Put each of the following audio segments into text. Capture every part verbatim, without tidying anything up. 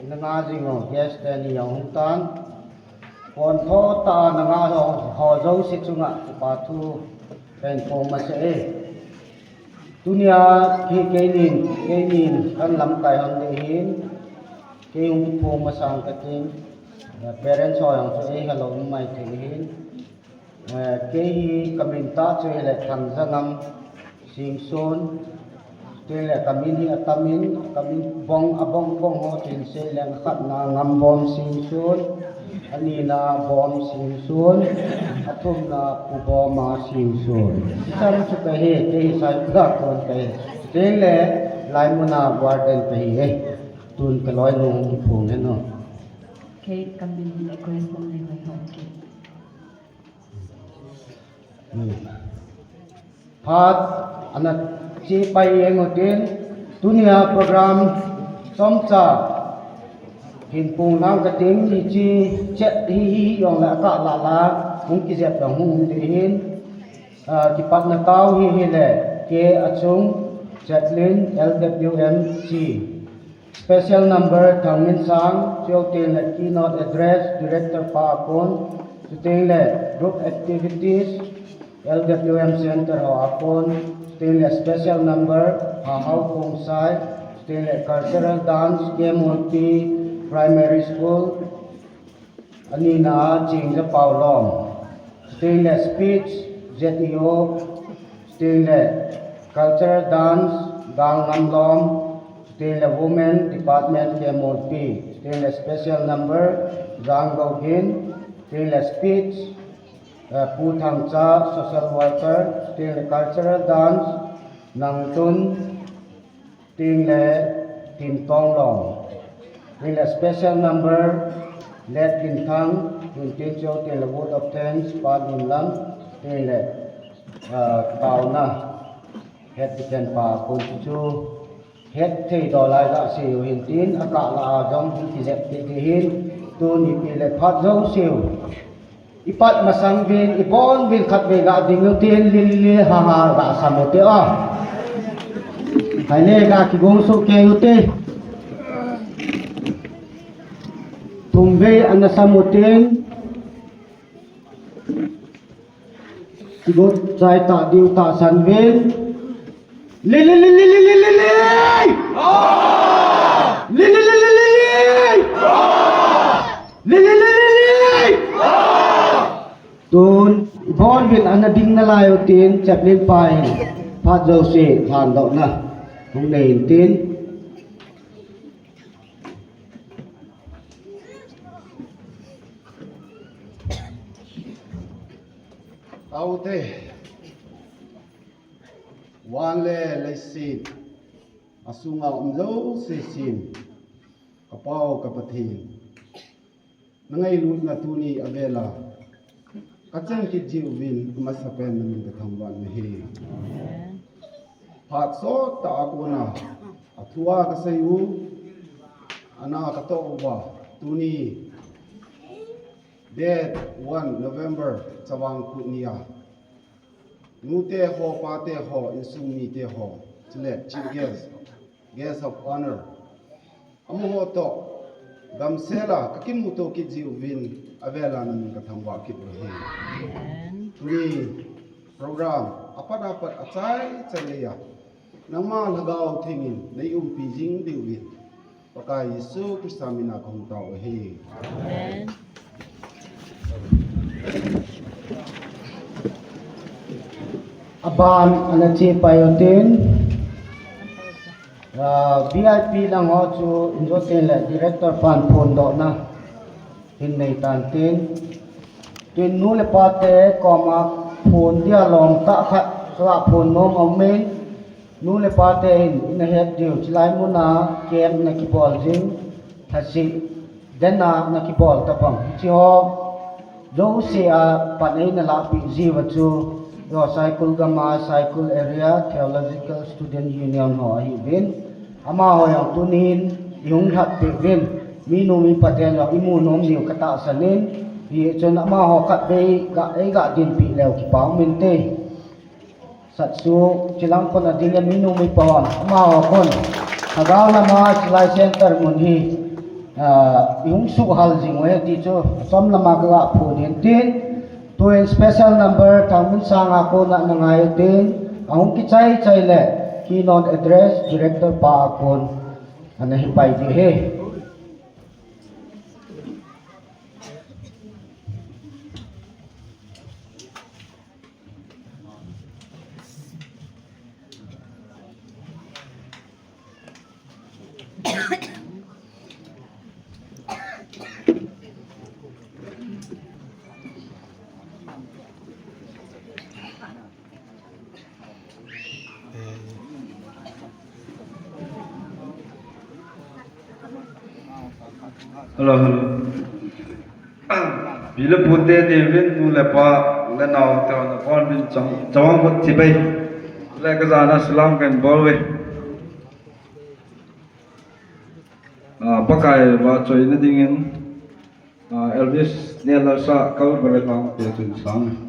Nanga jing ho guest teni jong hung tan. Kon tho ta nanga ho, ho jouse chunga kipa thu kahin phong masa e. Tunia hi keinin, keinin kan lamkai hon ding ahin, kei hung phong masang katin, parents ho jong chu eihelou maithei ahin. Eh, kei hi kamin tah chu hile Thangjangam Singson. Chuteng le kamin hi atamin, kamin bong, abong bong ho chu hin sei leng, akhatna Ngambom Singson, anina Bom Singson, athumna Pu Boma Singson. Hicham chu kahi, kei hi Saikul a kon kahi. Chuteng le hilai muna warden kahi e. Tun kaloi nung kiphong hen o. Kei kamin hi Grace Lamneihoi Haokip. Phat ana chepai jeng utin, tunia program chomcha hin phong lang kating, hiche chet hi hi jong le akah lah lah hung kijep dong hung ding ahin, ah, kipatna tao hi hile, K Achung, Chaplain, L W M C. Special number Thangminsang, chuteng le keynote address, director pa akon, chuteng le group activities, L W M center ho akon, chuteng le special number, Hahao Khongsai, chuteng le cultural dance, K Molpi Primary School, anina Chingja Paulom, chuteng le speech, Z E O, chuteng le cultural dance, Gal Ngamlom, chuteng le women department K Molpi, chuteng le special number, Jang Gogin, chuteng le speech, eh, Pu Thangcha, social worker, chuteng le cultural dance, Nangtun, chuteng le Tintonglom. Chuteng le special number, Let Linthang, chuteng chuteng le vote of thanks, Pa Lunlam, chuteng le, ah, taona, head deacon pa kon chu, hetthei doh lai gasei u hintin, akah lah a jong hin kijep kit ding ahin, tuni pi le phat jouseu. Ipat masang uvin, ibon uvin khatvei ga ding utin, lilli haha ga sam ute o. Haile ga kigong soh kei ute. Thumvei ana sam utin. Kigot chai ta diu tahsan uvin. Li, li, li, li. Li, li, li, li, li. Li, li, li, li, li. Tun, ibon uvin ana ding nalai utin, chaplain pa in phat jouse lhandohna hung nei intin. Taute. Van le leiset, asunga um jouse sem, ka Pau ka Pathen, na ngailutna tuni avela ka cheng kit jiuvin, amasapen na min ka thangvah in ahi. Phat sot tah a kona, athua ka sei u, ana ka toh uva, tuni, date one November, Chavang Kut nia. Nute ho, pate ho, insung mite ho, chule chief guest, guest of honor, amaho toh, gamsela ka kimuto kit jiuvin, avela na min ka thangvah kit u ahi. Tuni program, apat apat achai chan leia, nangma Lhagao Theng in nei umpi jing diuvin, Pakai Jesu Christa mina kahung tao u ahi. Amen. Aban ana chepai utin, ah, V I P lang ho chu injo tin le director pan phondohna hin nei tan tin. Tin nu le pate koma phon dia lom tah khat ka phon nom aumin. Nu le pate in, ina het diu, chulai muna camp na kibol jing, thasi, dena na kibol tabang. Hiche ho jouse a pan eina lahpeh jiuva chu, jo Saikul gam a, Saikul Area Theological Student Union ho ahiuvin. Amaho jong tunin, ihung lhatpeh uvin, minu mipa ten jong imu nom diu katahsan in, hichun amaho khatvei ga, eiga dinpeh leu kipa um inte. Satsu, chilang kon ading e minu mipa hon, amaho kon. Lhagao lama chulai center mun hi. Ah, i hung suhhal jing u ahi ti chu, chom lama ka ga phon in tin, tuin special number Thangminsang a kona na ngai u tin, a hung kichai chai le, keynote address director pa a kon, ana hi pai ding ahi. Hello, hello. Pi le pu te ni uvin, nu le pa le nao te hon, nabonuvin chang, chawang hut chibai. Le ka jana salam kan bol uve. Ah, Pakai vahchoina dingin, ah, Elvis Nialalsa Calvary lang te chun sang.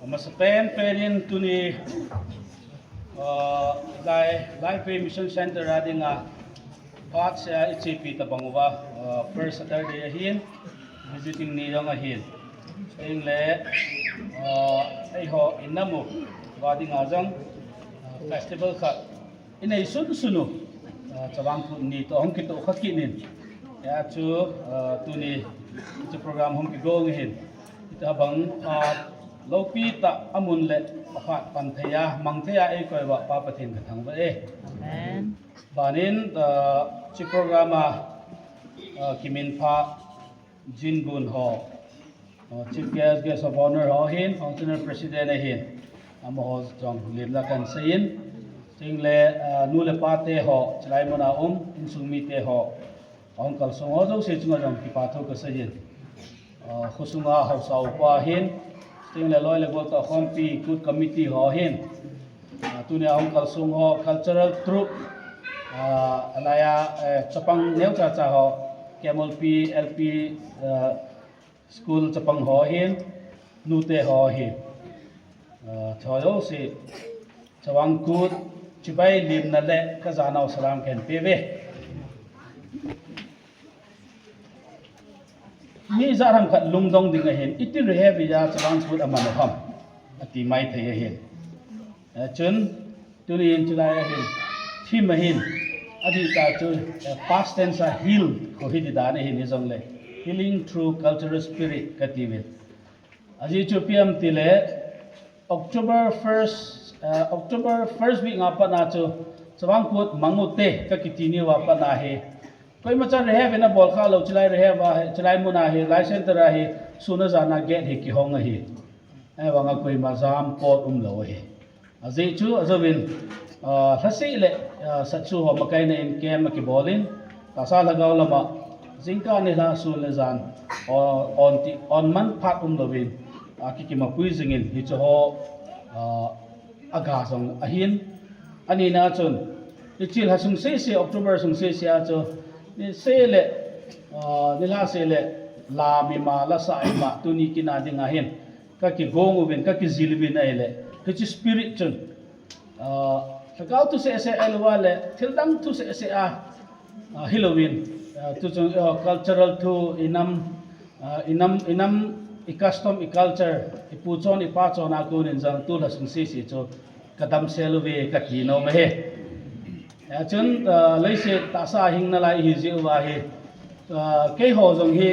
Amasapen penin tuni, ah, Lai, Lai Faith Mission Center a dinga phat sea ichepi tabang uva, ah, first Saturday ahin, visiting ni jong ahin. Tengle, ah, eiho inam uva dinga jong, ah, festival khat inei sunsun u, ah, Chavang Kut ni toh hung kitoh kha kit in. Ya chu, uh, tuni chu program hung kigong hin. Ita bang, uh, lopi ta amun le apat pan thei a, mang thei a eikoi uva Pa Pathen kathangvah e. Amen. Banin, uh, chu program a, uh, kiminpha Jingun ho, uh, Chief Guest, Guest of Honor ho hin, Functional President ahin, amaho jong lemna kahin seiyin. Chule, uh, nu le pa te ho, chulai muna um, insung mite ho, ahung kalsong ho jouse chunga jong kipa thu kaseiyin. Uh, khosunga haosa upa hin, chule loi le gol toh khompi, KUT committee ho hin, uh, tunia ahung kalsong ho, cultural troupe, uh, alaiya, eh, chapang neocha cha ho, K M L P, L P, uh, school chapang ho hin, nute ho hin. Uh, chu jouse, Chavang Kut, chibai lemna le kajanau salam kahin peuve. Mi ijat ham khat lungdong ding ahin, iti rehev a Chavang Kut aman u ham, ati maithei ahin. Eh, chun, tunin chulai ahin, theme ahin, adih tah chu, eh, past tense a heal, kho hi ding dan ahin hijongle, healing through cultural spirit katiuvin. Ajeh chu ipi ham itile, October first, eh, October first week a pat a chu, Chavang Kut mang ute kakiti niuva pat a hi, koimacha rehev in abol khalou, chulai rehev a hi, chulai mun a hi, lai center a hi, sun a jan a gate hi kihong ahi. Ahivanga koima jam pot umlou ahi. Ajeh chu, ajouvin, ah, lhaseh le, ah, satsu ho makaina in camp akibolin, tahsa lhagao lama, jingkah nilhah sun le jan, on, on ti, on man phat umlouvin, ah, kikimapui jingin, hiche ho, ah, aga jong ahin, anina chun, hiche lha sung sese, October sung sese a chu, niseh le, ah, nilhah seh le, lam ima, lasa ima, tuni kin a ding ahin, kakigong uvin, kakijil uvin ahile, hiche spirit chun, ah, lhagao thu seh seh ahilouva le, thildang thu seh seh a, ah, hilouvin, ah, tuchung, ah, cultural thu, inam, ah, inam, inam, i custom, i culture, ipu chon, ipa chon a konin jong, tu lha sung sese chu, kadamsel uve, kati nom ahi. Ah, chun, ah, leiset tahsa hing nalai ihi jeh uva hi, ah, keiho jong hi,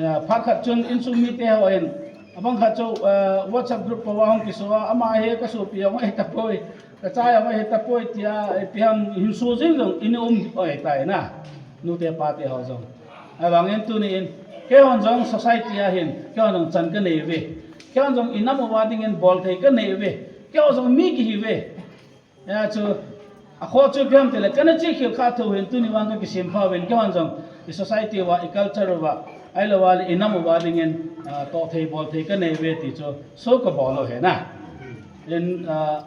ah, phat khat chun insung mite hon, abang khat chu, ah, WhatsApp group a hung kiso a, ama hi kasopi jong ahitapoi, kacha jong ahitapoi tia, ipi ham hinso jing jong in um ahitai na. Nute pate ho jong. Ahivangin tunin, keihon jong society a hin, keihon jong chan kanei uve. Keihon jong inam uva dingin bolthei kanei uve. Keihon jong mi kihi uve. Hijeh chun, akhoh chu ipi ham itile, kana chihkhel kha thou hin tuni vang kakisempha uvin, keihon jong, i society uva, i culture uva, ahilouva le inam uva dingin, ah, tohthei bolthei kanei uve ti chu, so kabol u ahi na. In, ah,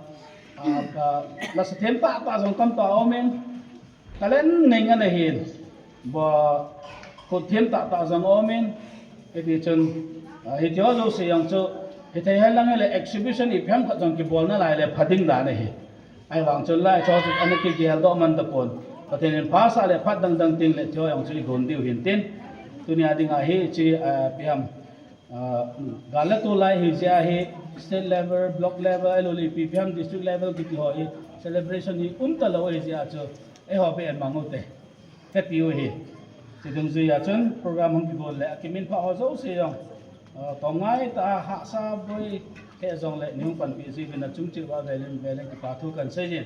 ah, ah, lasa them tahtah jong tamtah aumin, talent nei ngen ahin, Ba, khutthem tahtah jong aumin, hiti chun, ah, hiti ho jouse jong chu, hithei henlang hile exhibition ipi ham khat jong kibol nalai le pha ding dan ahi. Ahivang chun lai chu chu ana kigeldoh man tapon. Pathen in phasah le phat dang dang teng le hicheho jong chu igon diu hintin. Tunia dinga hiche, ah, ipi ham, ah, gal le tol lai hijeh a hi state level, block level, ahilouleh ipi ipi ham district level kiti ho hi celebration hi um talou hijeh a chu, eiho beh in mang ute. Kati u ahi. Chudungjuia chun program hung kibol le, akiminpha ho jouse jong, ah, tongai tah a hahsa boi hih jongle, nei hung panpi jiuvin achung cheh uva velin, velin kipa thu kahin seijin.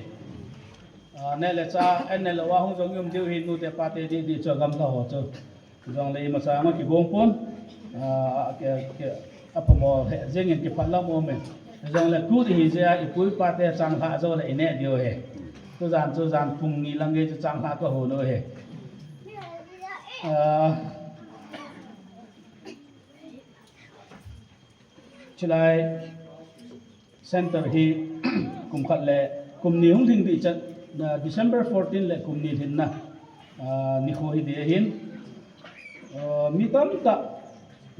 Ah, neh le chah, an neh louva hung jong um diu ahi, nute pate didi chu agamla ho chu. Jongle imacha ama kigong pon, ah, ke, ke, apha mo he, jengin kiphat lam um e. Jongle kut ihi jeh a, ipu ipa te changlhah jou le ineh diu ahi. Tujan, tujan pung ni lang gei chu changlhah kahon u ahi. Ah, chulai center hi kum khat le kum ni hung lhing ding chan, ah, December fourteen le kum ni lhinna, ah, nikho hi ding ahin. Ah, mi tamtah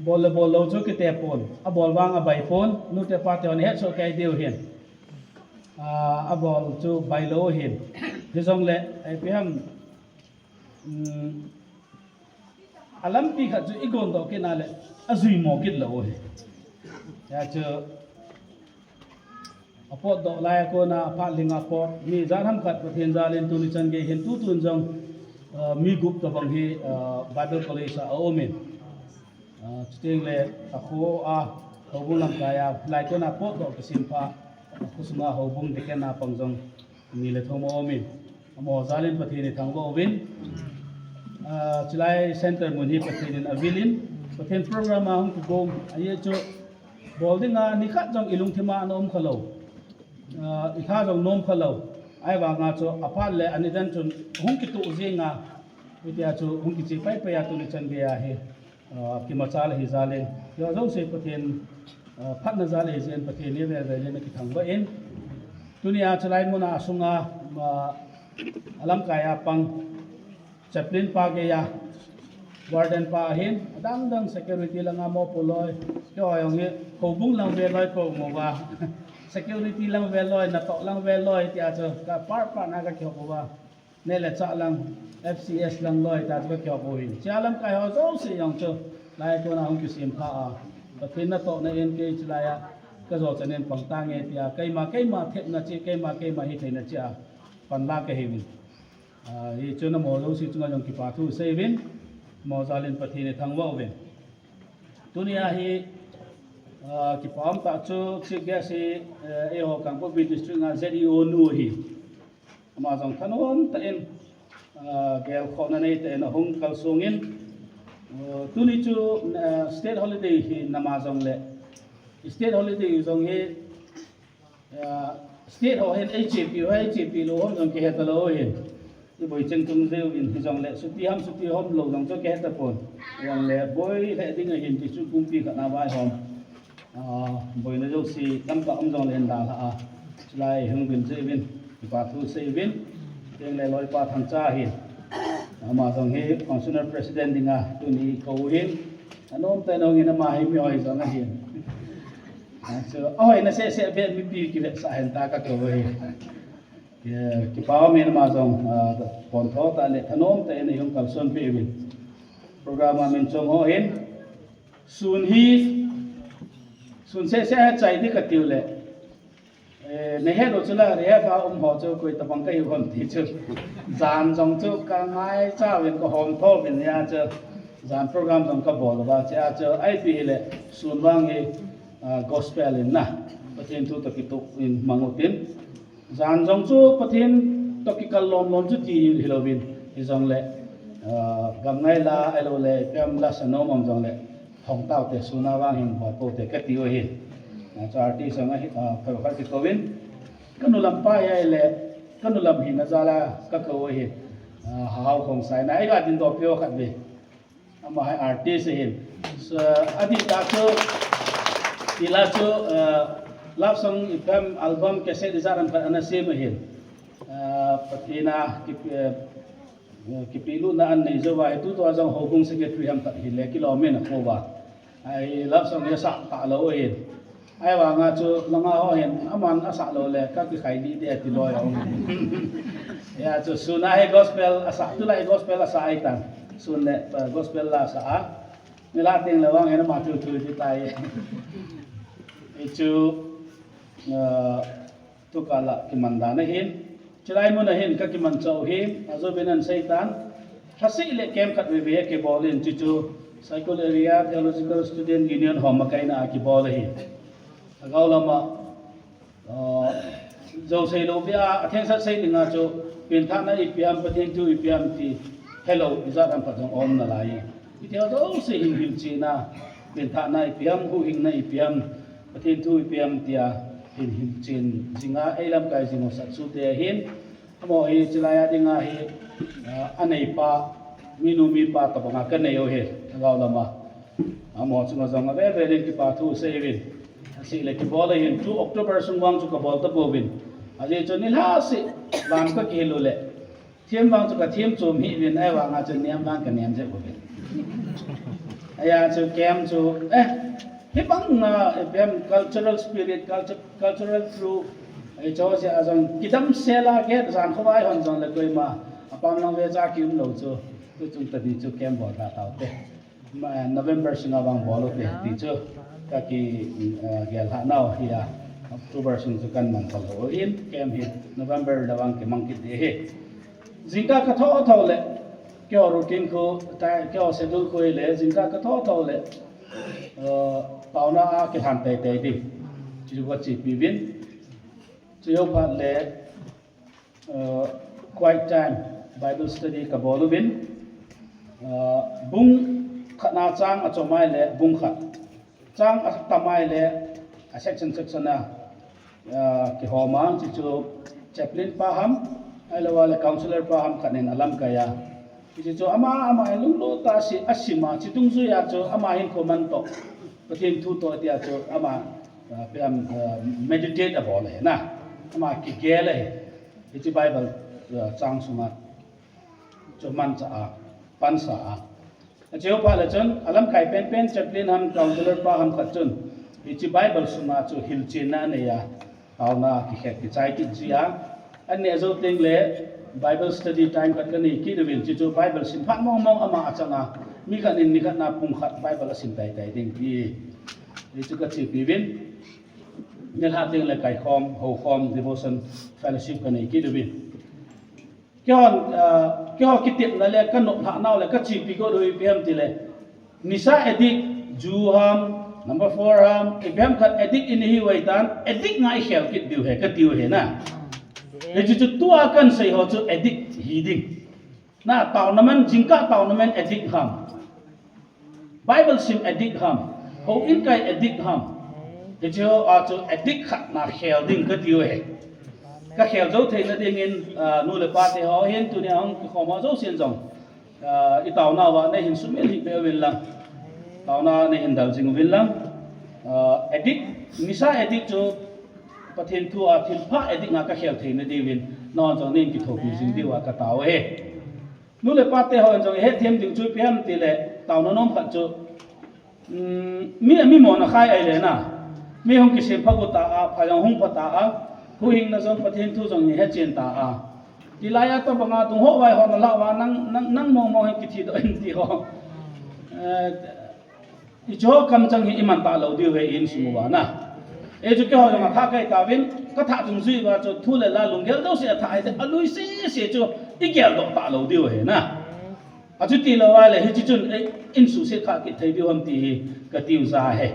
bol le bol lou chu kiti pon, abol vang abai pon, nute pate hon ihet soh kei diu ahin. Ah, abol chu bailou ahin. Hijongle, ipi ham, um, alampi khat chu igon doh kit na le, ajui mo kit lou ahi. Hijeh chun, apotdoh lai a kona, aphat lhing a pot, mi ijat ham khat Pathen jal in tuni chan gei hin tutun jong, Ah, mi gup tobang hi, ah, Bible College a aumin. Ah, chuteng le akho a, houbung lamkai a, hilai kona potdoh kisem pha, akho sunga houbung deacon a pang jong ni le thum aumin. Amaho jalin Pathen ithangvah uvin. Ah, chulai center mun hi Pathen in avilin. Pathen program a hung kigong, ajeh chu bol dinga nikhat jong ilungthim a ana um khalou. Ah, itha jong nom khalou. Ahivanga chu aphat le anidan chun hung kitoh jinga. Hitia chu hung kiche paipai a tuni chan geiya hi. Ah, kimachal ahi jalin. Hiho jouse Pathen, ah, phatna jal ahi jeh in Pathen hi velvel in akithangvah in. Tunia chulai muna asunga, ah, alamkai a pang chaplain pa geiya, warden pa ahin, adang dang security langa mopo loi, keiho jong hi, houbung lang vel loi kaum uva. Security lang vel loi, natoh lang vel loi, tia chu, ka par par na kakihop uva. Neh le chah lang, F C S lang loi, tia chu kakihop uvin. Chea lamkai ho jouse jong chu, lai kona hung kisem pha a. Pathen natohna in kei chulai a, kajo chan in pang tange tia, keima, keima thepna cheh, keima, keima hitheina cheh a, panla kahiuvin. Ah, hichun amaho jouse chunga jong kipa thu seiyuvin, amaho jalin Pathen ithangvah uvin. Tunia hi, ah, kipa umtah chu chief guest hi, eh, eiho Kangpokpi District a Z E O nu ahi. Ama jong thanom tah in, ah, gelkhohna neitah in ahung kalsong in, ah, tuni chu, ah, state holiday hi nama jongle, state holiday jong hi, ah, state ho hin eichepi ho, eichepi lou hom jong kihe talou hin. Iboi cheng tung jeh uvin hijongle, chuti ham chuti hom lou jong chu kihe tapon. Hijongle, boi lheh ding ahin ti chu pumpi khat na vaihom. Ah, boina jouse tamtah um jongle hin dalha a. Chulai hung vil jeh uvin, kipa thu seiyuvin. Tengle loipa Thangcha ahin. Ama jong hi functional president dinga tuni kou hin. Anom tah in ahung in ama hi mi hoi jong ahin. Ah, chu ahoina seh seh beh mipi kivetsah hen tia kakou ahi. Ki, kipa umin ama jong, ah, pontho tah le thanom tah in eihung kalsonpeh uvin. Program a min chom ho hin. Sun hi, sun seh seh a chai ding katiu le. Eh, nahet u chula, rehab a um ho chu koi tabang kahiu ham ti chu. Jan jong chu kangaicha uvin kahomtho uvin hia chu. Jan program jong kabol uva chea chu. Ipi hile, sun vang hi, ah, gospel in na. Pathen thu toh kitoh in mang utin. Jan jong chu Pathen toh kikal lom lom chu ti hilouvin, hijongle, ah, gamngai la, ahiloule, ipi ham la sanom um jongle, hong taute, sun a vang hin bol poute katiu ahi. Ah, chu artist jong ahi, ah, khat khat kikouvin, kanu lampa hi ahile, kanu lam hina jal a kakou ahi, ah, Hahao Khongsai na, iga dingdoh piu khat ve. Ama hi artist ahin. So, adih tah chu, tila chu, eh, love song ipi ham album cassette ijat ham khat ana sem ahin. Eh, Pathen a kip-, eh, kipehlutna anei jouva hi tutua jong houbung secretary ham khat hile kilom in akou va. Ahi love song hi asah talou ahin. Ahivanga chu langa ho hin, aman asah lou le, kakikhai dih dih ati loi aum. Hia chu sun a hi gospel asah, tulai gospel asah ahitan. Sun le, eh, gospel la asah a. Nila teng le vang hin ama thu thu ti tai. Hichu, eh, tukal a kiman dan ahin. Chulai mun a hin kakiman chau hi, ajouvin ahin seitan. Lhasih le camp khat veve akibol in, chuchu Saikul Area Theological Student Union ho makaina a kibol ahi. Lhagao lama, ah, jou seilou pia, atheng sat sei dinga chu, penthahna ipi ham, Pathen thu ipi ham ti, helou, ijat ham khat jong um nalai. Hiti ho jouse hin hilchen a, penthahna ipi ham, huhhingna ipi ham, Pathen thu ipi ham tia, hin hilchen jinga, eilamkai jing ho sat sute ahin, Amaho hi chulai a dinga hi, ah, aneipa, minu mipa tabanga kanei u hi, lhagao lama. Amaho chunga jong avel vel in kipa thu seiyuvin. Asih le kibol ahin, chu October sung vang chu kabol tapouvin. Ajeh chu nilhah seh, van kakihil u le. Them vang chu kathem chom hih uvin, ahivanga chu nem vang kanem jeh uvin. Ahia chu camp chu, eh, hibang, ah, ipi ham cultural spirit, culture, cultural through, eh, chu jeh a jong kidamsel a get jan khovai hon jongle koima apam lang vecha kium lou chu, tuchung tadi chu camp bol ta taute. Ma, November sunga vang bol ute ti chu kaki, eh, gel lhah nau hi a, October sung chu kan mang kha lou in, camp hi November le vang kimang kit ding ahi. Jingkah katho tho le, Keiho routine khu, ta, keiho schedule khu le, jingkah ka tho tho le, uh, taona a kilhan tei tei ding. Chu ka chepi uvin. Chu jou phat le, uh, quiet time, Bible study ka bol uvin. Uh, bung khat na chang a chomai le bung khat. Chang a tamai le a section section a, ah, kihom a, chuchu chaplain pa ham, ahilou le counselor pa ham khat in alamkai a. Chuchu ama, ama in lunglut tah a asi, asim a, chu dungjui a chu ama hin comment toh, Pathen thu toh tia chu ama, ah, pi ham, ah, meditate abol ahi na. Ama kigel ahi. Hiche Bible, ah, chang sunga chu manchah a, pansa a. Ache phat le chun, alamkai penpen, chaplain ham, counselor pa ham khat chun, hiche Bible sunga chu hilchenna anei a, taona kikhet kichai kit ji a. An neh jou teng le, Bible study time khat ka nei kit uvin, chuchu Bible sim phat mong mong ama achang a, mi khat in ni khat na pung khat Bible asim tai tai ding ti. Hichu ka chepi uvin, nilhah teng le kaikhom, houkhom, devotion, fellowship ka nei kit uvin. Keiho, ah, keiho kitepna le ka noplhah nau le ka chepi got u ipi ham tile, nisa addict, ju ham, number four ham, ipi ham khat addict in ihi uve tan, addict nga ikhel kit diu ahi, ka tiu ahi na. Hichu chu tua kan sei ho chu addict hi ding. Na, taona man, jingkah taona man addict ham. Bible sim addict ham, houin kai addict ham. Hiche ho a chu addict khat na khel ding ka tiu ahi. Ka khel jou theina dingin, ah, nu le pa te ho hin tunia hung kikhom ho jousen jong, ah, i taona uva nei hin sumil hih peh uvin lang. Taona nei hin dal jing uvin lang. Ah, addict, nisa addict chu Pathen thu a thilpha addict nga ka khel theina diuvin, nangho jong nei hin kithopi jing diuva ka tao ahi. Nu le pa te hon jong ihet them ding chu ipi ham tile, taona nom khat chu, um, mi, mi mona khai ahile na. Mi hung kisem pha got ta a, pha jong hung pha ta a, huhhingna jong Pathen thu jong ihet chen ta a. Tilai a tabang a dung ho vai ho na lah uva, nang, nang, nang mong mong hin kithi doh in ti ho. Eh, Hiche ho kamchang hi iman talou diu ahi insung uva na. Hichu keiho jong athah kai tauvin, ka thah dungjui uva chu thu le la lunggel jouse athah ahi, alui sese chu igel doh talou diu ahi na. Achuti lou a le hiche chun, eh, in suhset kha kit thei diu ham ti hi ka tiu ja ahi.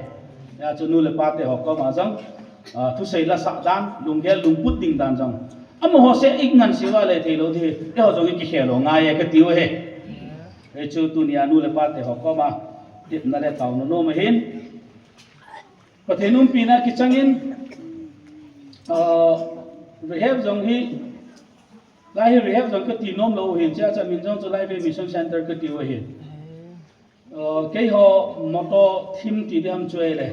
Hijeh chun nu le pa te ho koma jong, ah, thusei la sah dan, lunggel lungput ding dan jong. Amaho seh i ngansea le theilou ding, eiho jong i kikhel u ngai e ka tiu ahi. Hichu tunia nu le pa te ho koma tepna le taona nom ahin. Pathen umpina kichangin, ah, rehab jong hi, lai hi rehab jong kati nom lou hin, hiche a chu amin jong chu Laivei Mission Center kati u ahin. Ah, keiho motto theme ti ding ham chu ahile,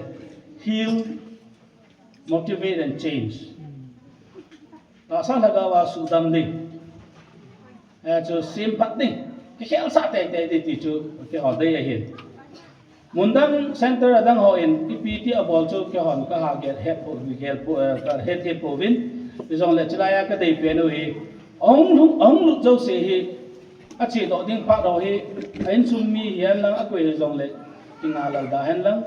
heal, motivate and change. Tahsa lhagao a sudam ding. Eh, chu semphat ding. Kikhelsah teitei ding ti chu keiho dei ahin. Mun dang center adang hon ipi ti abol chu keihon kaha gel het pou, gel pou, eh, kahet het pouvin. Hijongle chulai a kadei pen u hi, ahung lhung, ahung lut jouse hi, achedoh ding phat ho hi, a insung mi hihen lang, akoi hijongle, kinga lal da hen lang.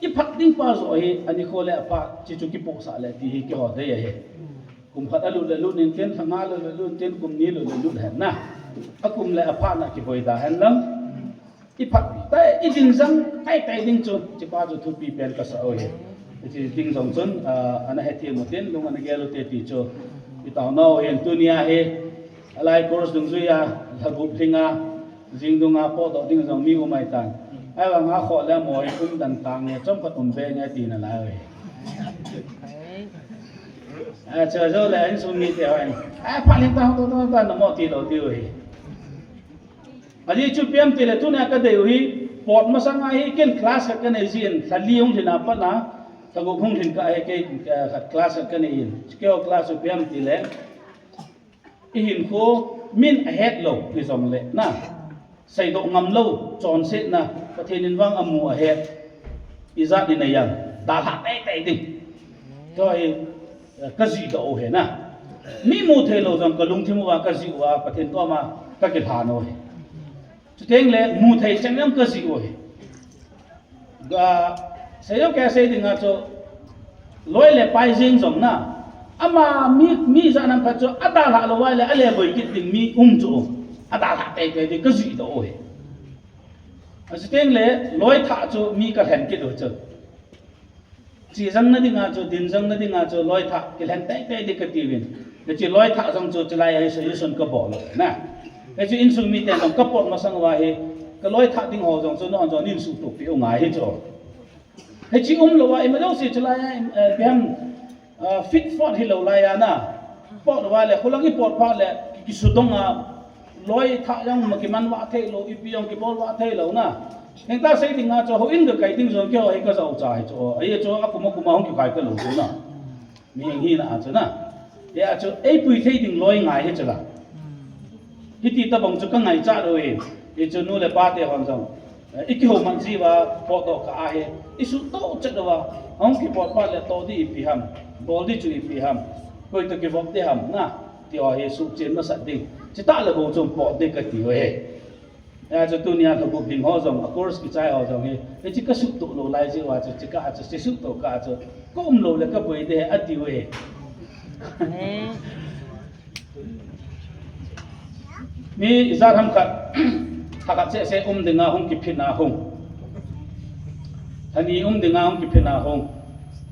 Iphat ding pa joh hi, anikho le aphat, hichu kipohsah le ti hi keiho dei ahi. Kum khat alut le lut intin, lha nga lut le lut intin, kum ni lut le lut hen na. Akum le aphat na kiboi da hen lang. Iphat tai, idin jang tai tai ding chu, hichepa chu thupi pen kasah u ahi. Hiche ding jong chun, ah, ana hethem u tin, lung ana gel u te ti chu. Itaona u hin tunia hi, alai course dungjui a, lha gup lhinga, jing dunga potdoh ding jong mi um ahitan. Ahivanga khoh le mo hi um dan tang nge, chomkhat um be nge tina lai u ahi. Ah, chu jou le insung mite hon, ah, phat lhing ta, to, to, to, namo tilou diu ahi. Ajeh chu ipi ham tile tunia kadei u hi, pot masanga hi ken class khat kanei jin, lha li hung lhin a pat na, lha gup hung lhin kah hi kei, eh, khat class khat kanei in. Keiho class u ipi ham tile, ihinkho min ahet lou hijongle na, seidoh ngam lou chonsetna, Pathen in vang amu ahet, ijat in ahijat dalha teitei ding. Tua hi, eh, kajih doh u ahi na. Mi mu thei lou jong kalungthim uva kajih uva, Pathen koma kakilhan u ahi. Chuteng le mu thei cheng jong kajih u ahi. Ga, seijou kasei dinga chu, loi le pai jeng jong na. Ama mi, mi jat ham khat chu adalha lou uva le ale boi kit ding mi um chu. Adalhah teitei ding kajih doh u ahi. Achuti teng le, loi thah chu mi kalhen kit u chu. Che jang na dinga chu, din jang na dinga chu, loi thah kilhen teitei ding kati uvin. Hiche loi thah jong chu, chulai a hi solution kabol u na. Hichu insung miten jong kapot masang uva hi, kaloi thah ding ho jong chu, nahon jong neisuhtoh peh u ngai hi chu. Hiche umlou a, ima jouse chulai a, eh, ipi ham, ah, fit fot hilou lai a na. Pot uva le, khulang ipot phat le, ki, kisudong a, loi thah jong ma kiman vah theilou, ipi jong kibol vah theilou na. Hengta sei dinga chu, houin kakai ding jong keiho hi kajao cha hi chu. Ahi chu, akum akum a hung kikai talou chu na. Mihing hina a chu na. Hia chu, eipui thei ding loi ngai hi chu la. Hiti tobang chu kangaichat u ahi. Hichu nu le pa te hon jong, eh, ikihoumat jiuva potdoh kah ahi. Isuhtoh chet uva, hung kipot phat le toh ding ipi ham, bol ding chu ipi ham, koi toh kivop ding ham na, ti ho hi suhchen masat ding. Chutah le bou chun pot ding kati u ahi. Hia chu tunia lhabup ding ho jong, a course kichai ho jong hi, hiche kasuhtoh lou lai jiuva chu, chukah a chu, che suhtoh kah a chu, kaumlou le kaboi ding ahi, ati u ahi. Mi ijat ham khat, lhakhat seh seh um dinga hung kiphin a hung. Lhani um dinga hung kiphin a hung.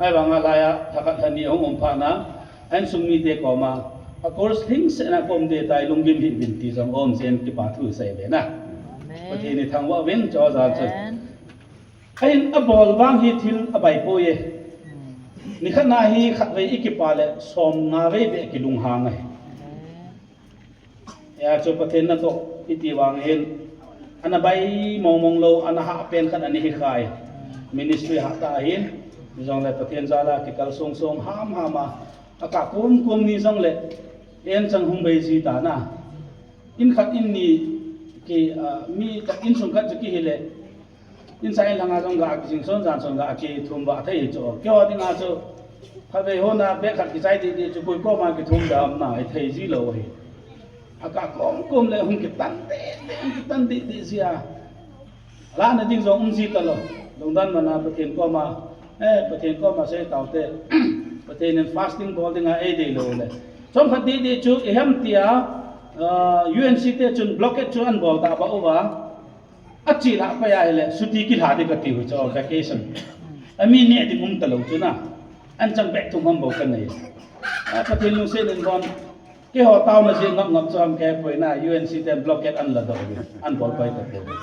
Ahivanga laia lhakhat lhani ahung um phat na, a insung mite koma, a course lhingsetna kaum ding tai, lunggim hih uvin ti jong um jeh in kipa thu isei uve na. Pathen ithangvah uvin, chu jal chun. Ahin abol vang hi thil abai poi e. Nikhat na hi khatvei ikipa le somnga vei beh kilunghang ahi. Hia chu Pathen natoh iti vang hin, ana bai mong mong lou, ana hahpen khat ana hi khai. Ministry hah tah ahin, hijongle Pathen jal a kikal song song ham ham a, akah kom kom ni jongle, anchang hung bei ji ta na. In khat in ni ki, ah, mi khat insung khat chu kihi le, insa inlhanga jong ga kijing son jan son ga kithum vah thei chu. Keiho dinga chu, khatvei hon a bag khat kichai ding ding chu koi koma kithum dam na, ithei ji lou ahi. Akah kom kom le hung kitan deh deh, hung kitan deh deh jia. Alahna ding jong um ji talou. Lungdon mana Pathen koma, eh, Pathen koma sei taute. Pathen in fasting bol dinga eidei lou le. Chomkhat deh deh chu, ipi ham tia, ah, U N C te chun blockade chu ahin bol tah beh uva. Achelhah pai ahile, chuti kilha ding kati u chu, vacation. Ami neh ding um talou chu na. Anchang bag thum ham bou kanei. A, Pathen lungset in bon. Keiho taona jeh ngap ngap chu ham kahepoi na, U N C ten blockade ahin ladoh uvin, ahin bol pai tapoi.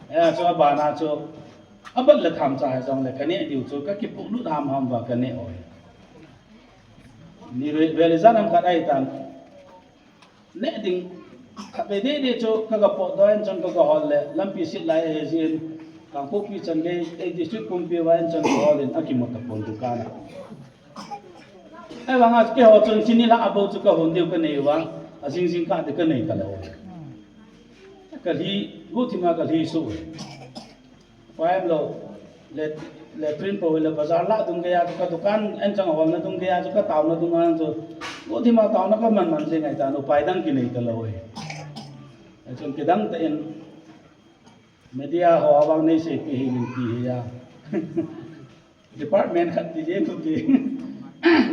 Eh, chu abana chu, abat le tham cha hijongle kaneh diu chu, kakipuilut ham ham uva kaneh u ahi. Ni ve, vel ijat ham khat ahitan. Neh ding, khatvei deh deh chu, kaga potdoh in chun kaga hol le, lampi sit lai ahi jeh in, Kangpokpi chan gei, ei district pumpi uva in chun kahol in, akimu tapon dukan a. Ahivanga keiho chun chini lah a bou chu kahon diu kanei uva, ajing jing kah ding kanei talou. Kalhi, guhthim a kalhi suh. Upai umlou, le, latrine po le bazar lah dung geiya chu, ka dukan anchang holna dung geiya chu, ka taona dunga chu, guhthim a taona kaman man jing ahitan, upai dang kinei talou e. Chun kidang tah in, media ho avang nei seipi hih in ti hi a. Department khat ti jeng tu ti.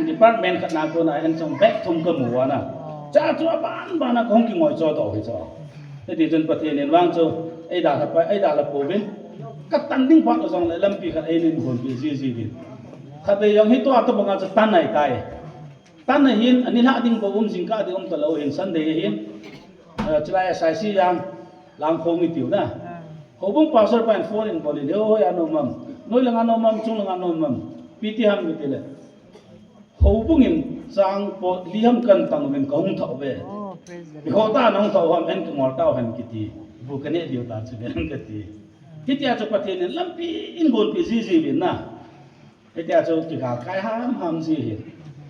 Department khat na kona anchang bag thum kamu uva na. Cha chu aban ban a kahung kingoicho doh u ahi chu. Hiti chun Pathen in vang chu eidalha pai, eidalha pouvin. Katan ding phat u jongle lampi khat eina gonpeh jiji uvin. Khatvei jong hi tua tobanga chu tan ahitai. Tan ahin, ani lhah ding bou um, jingkah ding um talou ahin, Sunday ahin, eh, chulai S I C jang, Langkhong itiu na. Houbung pastor pan phone in bol in, "Hoi, hoi a nom am? Noi langa nom am, chung langa nom am? Ipi ti ham?" kati le. Houbung in chang pot li ham kan tang uvin kahung thah uve. Oh, praise the Lord. Ipi ho tah nahung thah u ham, en kingol tau hen kiti. Bu kaneh diu ta chu ven kati. Hitia chu Pathen in lampi in gonpeh jiji uvin na. Hitia chu kigal kai ham ham ji ahi.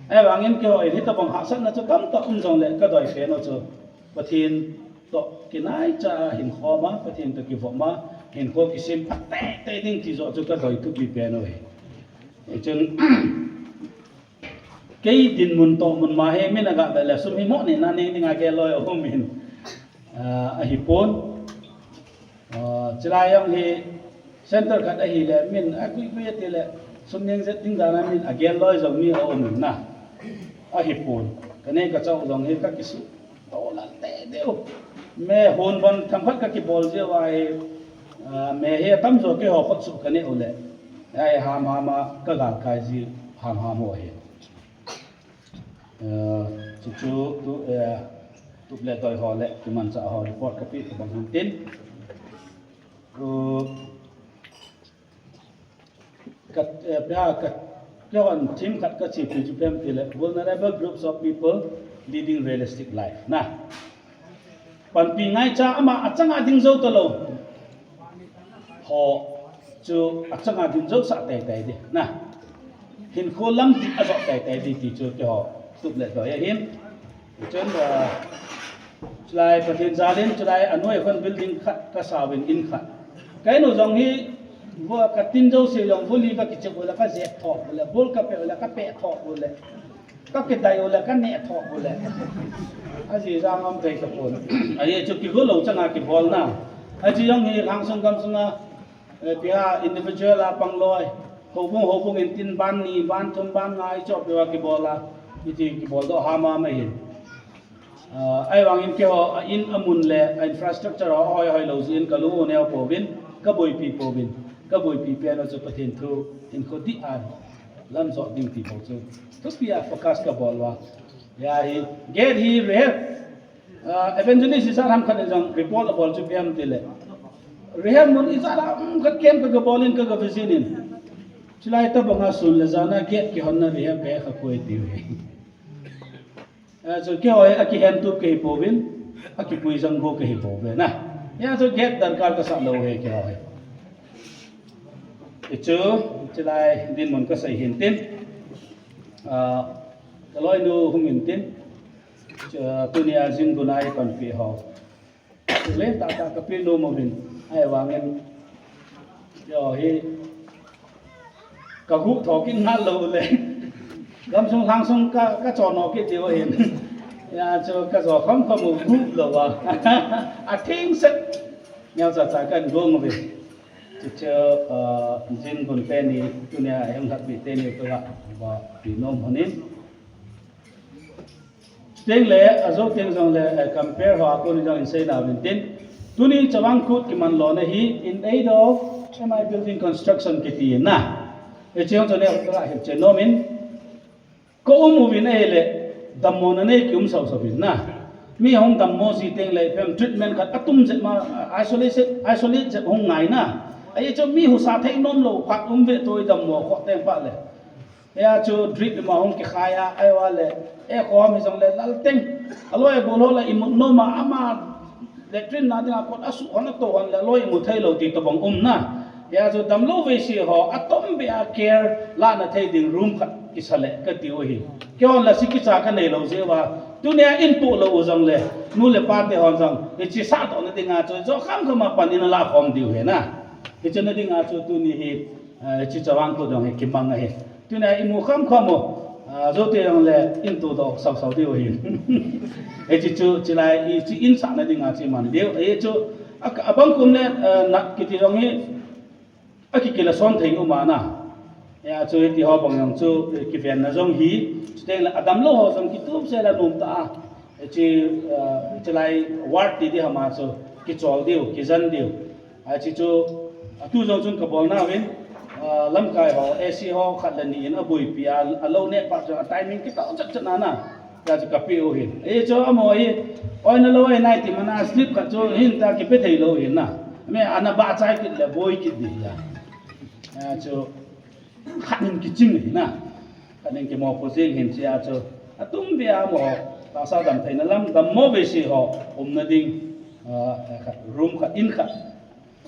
Ahivangin keiho in hitobang hahsatna chu tamtah um jongle kadoi pen u chu Pathen toh kinaicha a hinkho ma, Pathen toh kivop ma, hinkho kisem phat teitei ding ti joh chu kadoi thupi pen u ahi. Hichun kei dinmun tohmun ma hi min aga vet le sum hi mo nehna nei dinga gel loi aum in, ah, ahipon. Ah, chulai jong hi center khat ahile, min akui kui ati le, sum neng jet ding dan a min agel loi jong mi aum in na. Ahipon. Kanei kachah u jong hi kakisuhto lal teitei u. Me hon bon themkhat kakibol jeh uva hi, ah, me hi atamjo keiho khut suh kaneh u le. Ai ham ham a kagalkai ji ham ham ho hi. Ah, chu chu tu, eh, tup le doi ho le kimanchah ho report kapeh tabang hin tin. Uh, Ka, eh, pia ka, keihon theme khat kachepi chu ipi ham itile, vulnerable groups of people leading realistic life. Na. Panpi ngaicha ama achanga ding jou talou. Ho chu achanga ding jousah teitei ding. Na. Hinkho lam ding ajou teitei ding ti chu keiho tup le doi ahin. Chun, ah, chulai Pathen jalin, chulai anoi khun building khat kasah uvin, in khat. Ka in u jong hi, vo, katin jouse jong, vo li kakichep u le, kajep thop u le, bol kapeh u le, kapeh thop u le, kakidai u le, kaneh thop u le. Ajeh jong um thei tapon. Ajeh chu kigo lou changa kibolna. Ajeh jong hi lhangsung gamsunga, Eh, pia individual a pangloi. Houbung, houbung in tin ban ni, ban thum, ban nga, ichoh pia kibol a. Iti kibol doh ham ham ahin. Ah, ahivangin keiho, a in amun le, a infrastructure ho, hoi, hoi lou jeh in kalung u neo pouvin, kaboipi pouvin, kaboipi pen u chu Pathen thu, hinkho dih a lam jot ding ti bou chu. Thupi a focus kabol uva. Hia hi, gate hi rehab. Ah, evangelist ijat ham khat in jong report abol chu ipi ham itile. Rehab mun ijat ham khat camp ka, kabol in ka, ka visit in. Chulai tabanga sun le jan a gate kihonna rehab beh kha koi tiu hi. Ah, chu keiho hi akihen tup kahi pouvin, akipui jang go kahi pouve na. Hia chu gate darkar kasah lou hi keiho hi. Hichu, chulai dinmun kasei hin tin. Ah, kaloinu hung in tin. Chu, tunia jin gun a ipanpi ho. Lentah tah kapeh nom uvin. Ahivangin. Yo hi. Kaguh tho kit ngal lou le. Gamsung lhangsung ka, kachon o kit diu ahin. Hia chu kajo kham kham u guh lou a. Atheng set. Neocha cha kan gong uve. Chuchu, ah, jin gun teni, tunia hung lhatpi teni tua, ba, pi nom honin. Chuteng le, ajo teng jong le, eh, compare ho a kon jong in seina uvin tin. Tuni Chavang Kut kiman lona hi, in aid of M I building construction kiti na. Hiche jong chu neo ka hilchen nom in. Ka um uvin ahile, dammo na nei kium sau sau vin na. Mi hung dammo ji teng le, ipi ham treatment khat atum jep ma, isolate, isolate jep hung ngai na. Ahi chu mi husa thei nom lou khat um ve toi dammo kho teng pa le. Hia chu drip ma hung kikhai a, ahivang le, e kho mi jong le lal teng. Aloi bol ho le imut nom a ama latrine na dinga kot asuh hon ato hon le aloi imu thei lou ti tobang um na. Hia chu damlou veise ho, atom beh a care lahna thei ding room khat kisa le kati u ahi. Keihon la si kicha kanei lou jeh uva. Tunia in poh lou u jong le, nu le pa te hon jong, hiche sahdoh na dinga chu, jo kham kham a pan in ala khom diu ahi na. Hiche na dinga chu tuni hi, eh, hiche Chavang Kut jong hi kimang ahi. Tunia imu kham kham u, ah, jote jong le in todoh sau sau diu ahi. Hiche chu, chulai hiche in sahna dinga chu iman diu. Hichu, a, abang kum le, eh, nat kiti jong hi, akikila son thei um a na. Hia chu hiti ho bang jong chu, eh, kivenna jong hi, chuteng le adamlou ho jong kitum se la nom ta a. Hiche, eh, chulai ward ti di ham a chu, kichol diu, kijen diu. Hiche chu, atu jong chun kabol nauvin, ah, lamkai ho, A C ho khat le ni in aboipi a, alou neh phat jong a timing kitah chat chat na na. Hia chu kapeh u ahin. Hichu amaho hi, oi nalou ahi nai ti man a slip khat chu hin ta kipe thei lou ahin na. Mi ana bah chai kit le boi kit di hia. Hia chu khat in kiching ahi na. Khat in kimopo jing ahin chia chu. Atum beh a amaho, tahsa damtheina lam, dammo veise ho umna ding, ah, khat, room khat, in khat.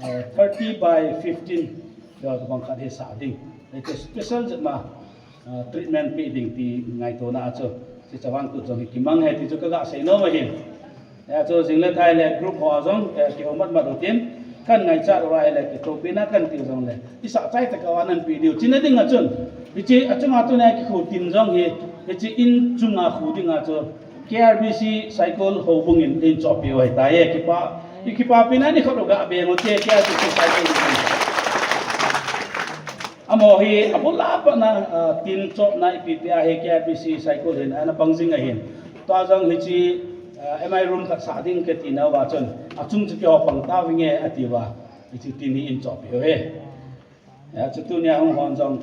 Ah, thirty by fifteen, jo bang khat hi sah ding. Hichu special jep ma, ah, treatment pe ding ti ngaitona a chu. Hiche Chavang Kut jong hi kimang ahi ti chu kaga sei nom ahin. Hia chu jing le thai le group ho jong, eh, kihou mat mat u tin. Kan ngaichat u ahile kithopina kan tiu jong le. Isah chai tah a nanpi diu. Hiche na dinga chun. Hiche achunga tunia kikhu tin jong hi. Hiche in chunga khu dinga chu. K R B C Saikul houbung in eichohpeh u ahitai e, kipa, i kipapina nikhat u gabeng u te, K R B C Saikul. Amaho hi, abul a pat na, ah, tin chohna ipi ipi ahi K R B C Saikul hin, ana pang jing ahin. Tua jong hiche, Ah, M I room khat sa ding kati nauva chun, achung chu keiho pang tauvinge atiuva, hichu tuni in chohpeh uve. Hichu tunia hung hon jong,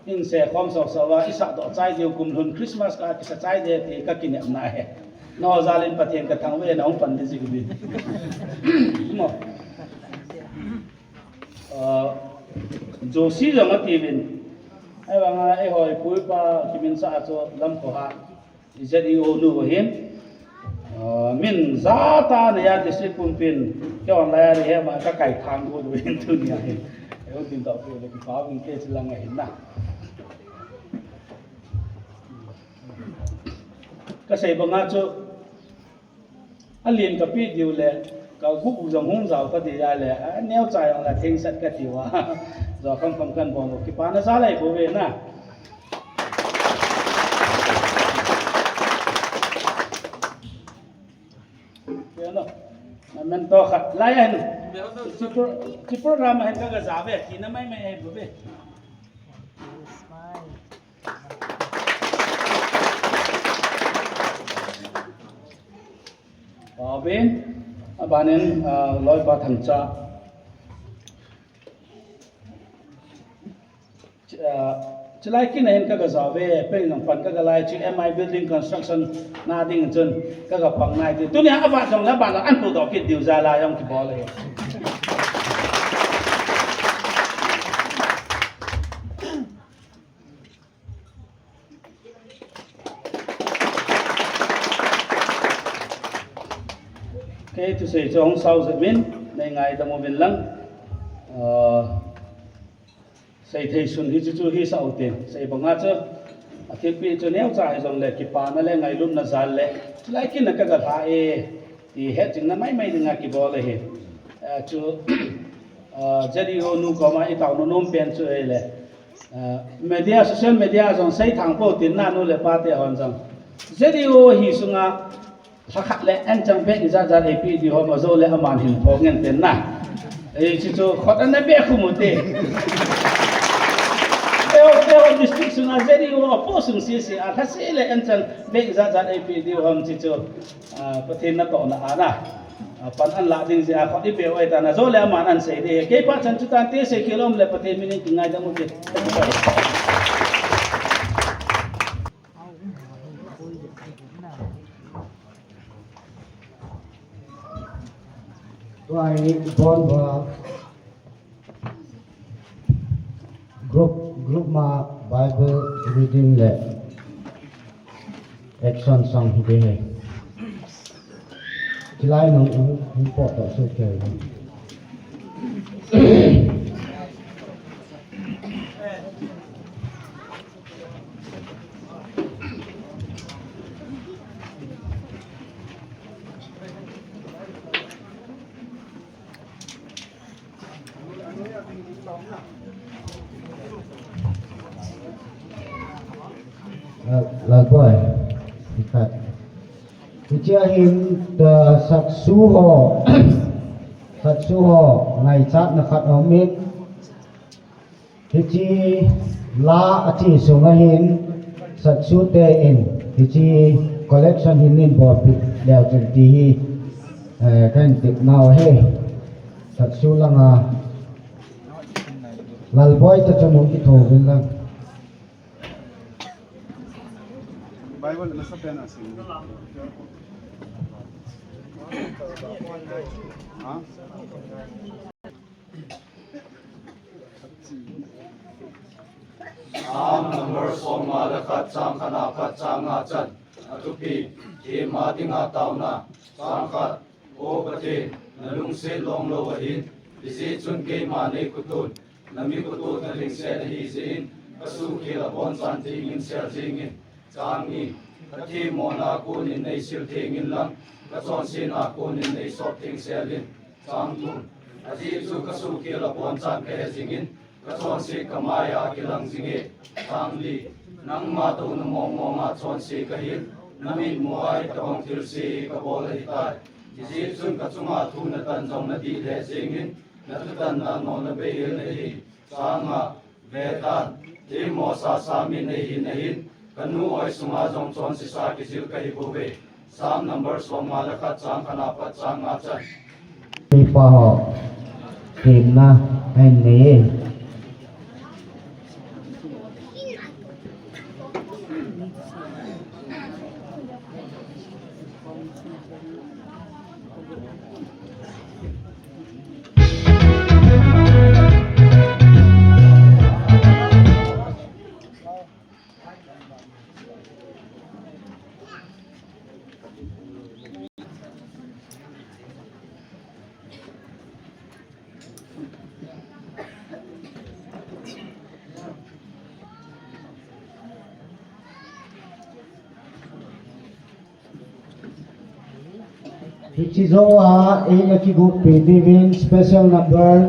in se khom soso uva, isah doh chai diu kum lhun Christmas ka kisa chai ding ti kakinepna ahi. Nangho jal in Pathen kathangvah in nahung pan ding jeh uvin. Mo. Ah, Josie jong atiuvin. Ahivanga eiho ipu ipa kiminsah a chu Lamkhoha Z E O nu ahin. Ah, min jat a neiya district pumpin, kei online a hi ma kakai thang u ahin tunia hin. Eiho tin tah pu le kipa vin kei chilang ahin na. Kasei banga chu, alen kapeh diu le, kaguh u jong hung jao kati a le, aneocha jong le thengsat kati uva. Jo kham kham kan bol u, kipana jal ahi bouve na. Kei no, memento khat lai ahin. Chu pro-, chu program ahin kaga ja uve, kina maimai ahi bouve. Pabin, abanin, ah, loipa Thangcha. Ch-, ah, chulai kin ahin kaga ja uve, pen jong pan kaga lai chu M I building construction na ding chun kaga pang nai ti. Tunia avat jong le avat jong an pu doh kit diu jal a jong kibol ahi. Kei thusei chu hung sao jep in, nei ngaidam uvin lang. Ah, seithei sun hichu chu hisah ute. Sei banga chu, athilpeh chu neocha hijongle, kipana le ngailutna jal le, chulai kin a kaga lha e, ti hetjingna maimai dinga kibol ahi. Ah, chu, ah, Z E O nu koma itao nom pen chu ahile, ah, media, social media jong seithang pou tin na, nu le pa te hon jong. Z E O hi sunga lhakhat le anchang bag ijat jat eipeh diu ham, ajou le aman hin phong ngen tin na. Ei, chuchu khut ana beh khu mu te. Teo, Teo district sunga Z E O apoh sung sese a lhase le anchang bag ijat jat eipeh diu ham chuchu, ah, Pathen natohna a na. Ah, pan an lah ding jeh a khut ibeh u ahitan, ajou le aman an sei ding. Kei phat chan chu tante, seikhel um le Pathen min in kingaidam u te. Tua hi ibon uva group, group ma Bible reading le action song hi ding ahi. Chulai nung u, u po to su ke. Lal-, Lalboi, ikat. Hichea hin, ah, satsu ho, satsu ho ngaichatna khat aumin. Hiche la ache sunga hin satsu te in hiche collection hin neibolpeh leu chun ti hi, eh, kahin tepnau ahi. Satsu langa Lalboi ta chun hung kitho uvin lang. Bible nasa pen a sim. Ha? Psalm number som nga le khat, chang khat na pat chang nga chan. Athupi, themna dinga taona. Chang khat, O Pathen, nalungset long lou ahin, hijeh chun keima nei khutun, nami khutun nalungset ahi jeh in, kasuhkhel abonchan thengin sel jingin. Chang ni, kathemmona konin neisil thengin lang, kachonsetna konin neisop theng selin. Chang thum, ajeh chu kasuhkhel abonchan kahe jingin, kachonset kamaiya akilang jinge. Chang li, nangma touna mong monga chonse kahin, namitmua hitobang thilse hi kabol ahitai. Hijeh chun kachunga thu natan jong nadih lheh jengin, nathutanna nona beihel nahi. Chang nga, vetan, themmo sasa min neihin ahin, kanu oi sunga jong chonsesa kijil kahi bouve. Psalm number som nga le khat, chang khat apat chang nga chan. Ipa ho, temna, ahin nei e. Hiche jou a, eina kigotpi diuvin special number,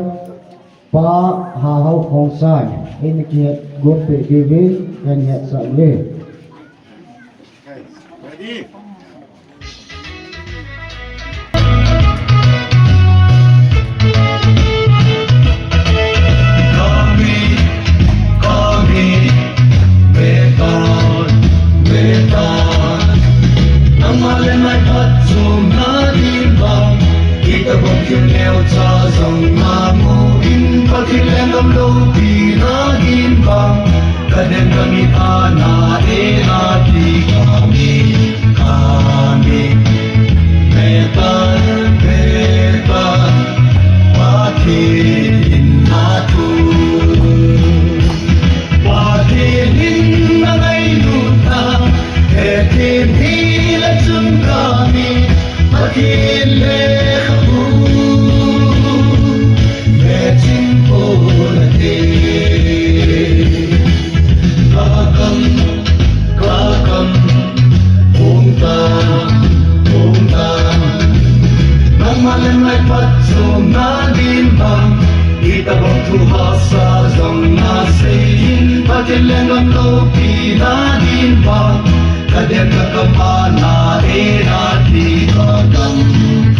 Pa Hahao Khongsai, eina kigotpi diuvin, kahin hetsah uve. Ready? Nangma le nai phatchomna ding vang, itobang thil neocha jong namu in, Pathen lenggam loupina ding vang, kadem kamit a na e nati kami, kami. Metan, metan, Pathen in na thu. Pathen in na ngailutna, hethem hile chun kami, Pathen lekhabu, mechin ponate. Kakam, kakam, hung tan, hung tan. Nangma le nai phatchomna ding vang, itobang thu hahsa jong nasei in, Pathen lenggam loupina ding vang, kadem kakam a na e nati kakam,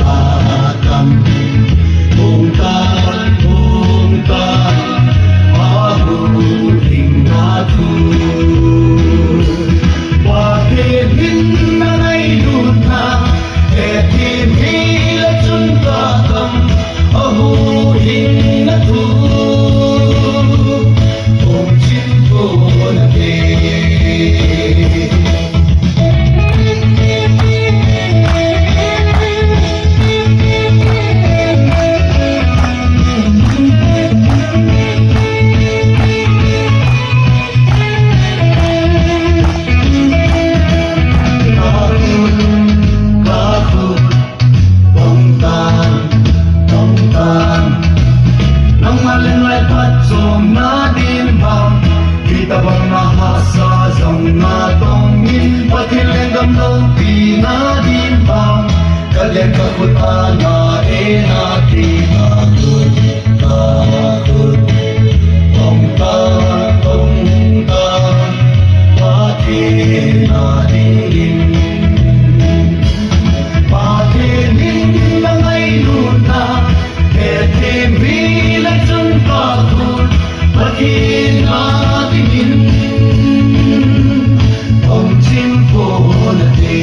kakam. Hung tan, hung tan, ahu hing na thu. Pathen in na ngailutna, hethem hile chun kakam, ahu hing na thu. Hung chin ponate. Nangma le nai phatchomna ding vang, itobang na hahsa jong natong in, Pathen lenggam loupina ding vang, kalem kakhut a na e nati kakhut, kakhut. Tong tan, tong tan, Pathen a dingin. Pathen in na ngailutna, hethem hile chun kakhut, Pathen a dingin. Hung chin ponate.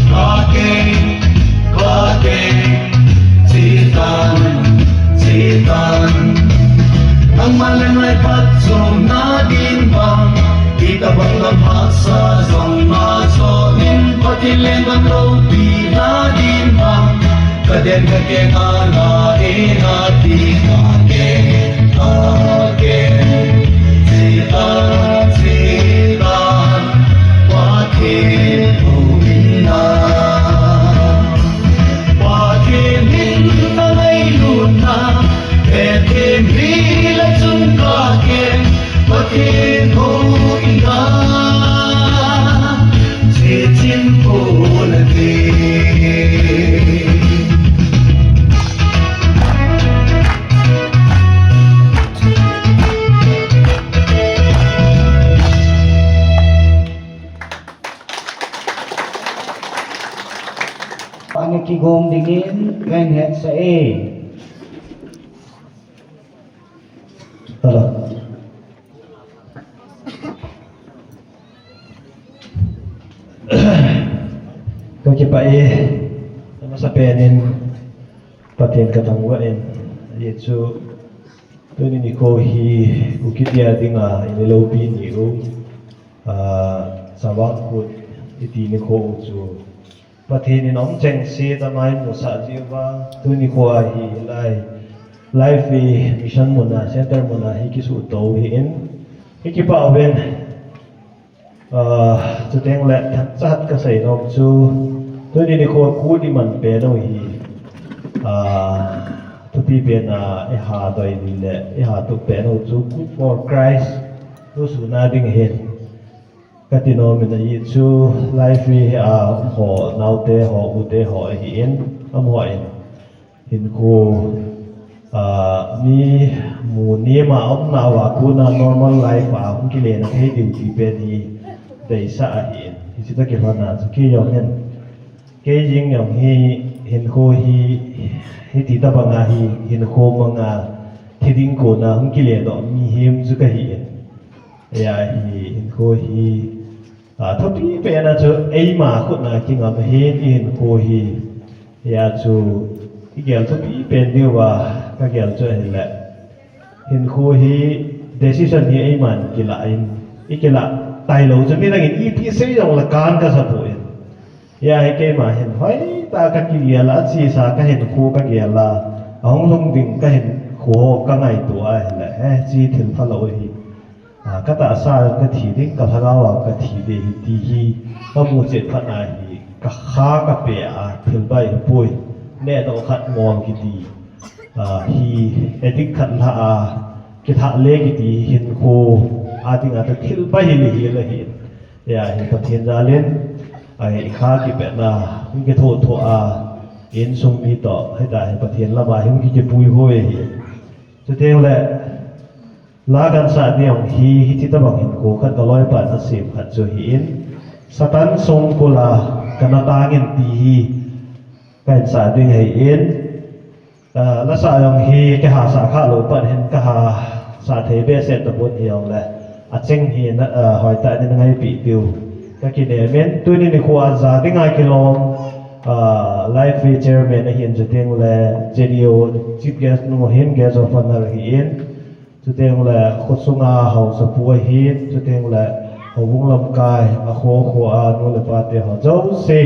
Kakeng, kakeng, che tan, che tan. Nangma le nai phatchomna ding vang, itobang lam hahsa jong najon in, Pathen lenggam loupina ding vang, kadem kakeng a na e nati kakeng, kakeng. Che tan, che tan, Pathen hung in na. Pathen in na ngailutna, hethem hile chun kakeng, Pathen hung in na. Che chin ponate. Ana kigong dingin kahin hetsah e. Tala. Kipah e, amasapen in Pathen kathangvah in, ajeh chu tuni nikho hi Kuki te dinga ilopi ni u, ah, Chavang Kut iti nikho u chu Pathen in aum chengse tah a eimusah jeh uva, tuni nikho a hi lai Life Mission mun a, center mun a hi kisuhto u ahin, hi kipah uvin, ah, chuteng le themcha khat kasei nom chu, tuni nikho Kut iman pen u hi, ah, thupi pen a iha doi ni le iha tup pen u chu Kut for Christ thusoh na ding ahin. Kati nom in ajeh chu Life Mission a um ho, naote ho, ute ho ahin, amaho in hinkho, ah, mi mu nem a umna uva kona normal life a hung kile na thei diu ti pen hi deisah ahin. Hiche toh kilhon a chu kei jong hin, kei jeng jong hi hinkho hi, hiti tobang a hi hinkho mang a thi ding kona hung kile doh mihem chu kahin. Hijeh a hi hinkho hi, ah, thupi pen a chu eima khut a kingam ahin, hinkho hi. Hijeh a chu igel thupi pen diu a kagel chu ahile, hinkho hi decision hi eiman kilah in, ikilah tailou chu midang in ipi sei jongle kan kasa poi. Hijeh a hi keima hin hoitah a kakigel a, achesa kahinkho kagel a, ahung lhung ding kahinkho kangaito ahile, eh, hiche thil phalou ahi. Ah, katahsa kathi ding, kalhagao a kathi ding ahi ti hi kamu chet phat a hi kakha kapeh a thil bai ahipoi. Nehdoh khat ngol kiti, ah, hi addict khat lhah a kilhah le kiti hinkho a dinga chu thil bai hile hile ahi. Hijeh a hi Pathen jal in, ah, ikha kipehna hung kithoh thoh a, insung mi toh hitia hi Pathen lama hung kikipui hoi ahi. Chuteng le la kahin sah ding hi, hiti tobang hinkho khat kaloipan asem khat chu ahin, Satan songkul a kana tang in ti hi kahin sah ding ahin, ah, la sah jong hi kihasah khalou pat hin kahasah thei behseh tapon hijongle, acheng hi na, ah, hoitah in nangaipi diu kakinem in, tuni nikho a ja dinga kilom, ah, Life Mission Chairman ahin, chuteng le J D O Chief Guest nu ahin, Guest of Honor ahin, chuteng le khosunga haosapu ahin, chuteng le houbung lamkai a kho kho a nu le pate ho jouse,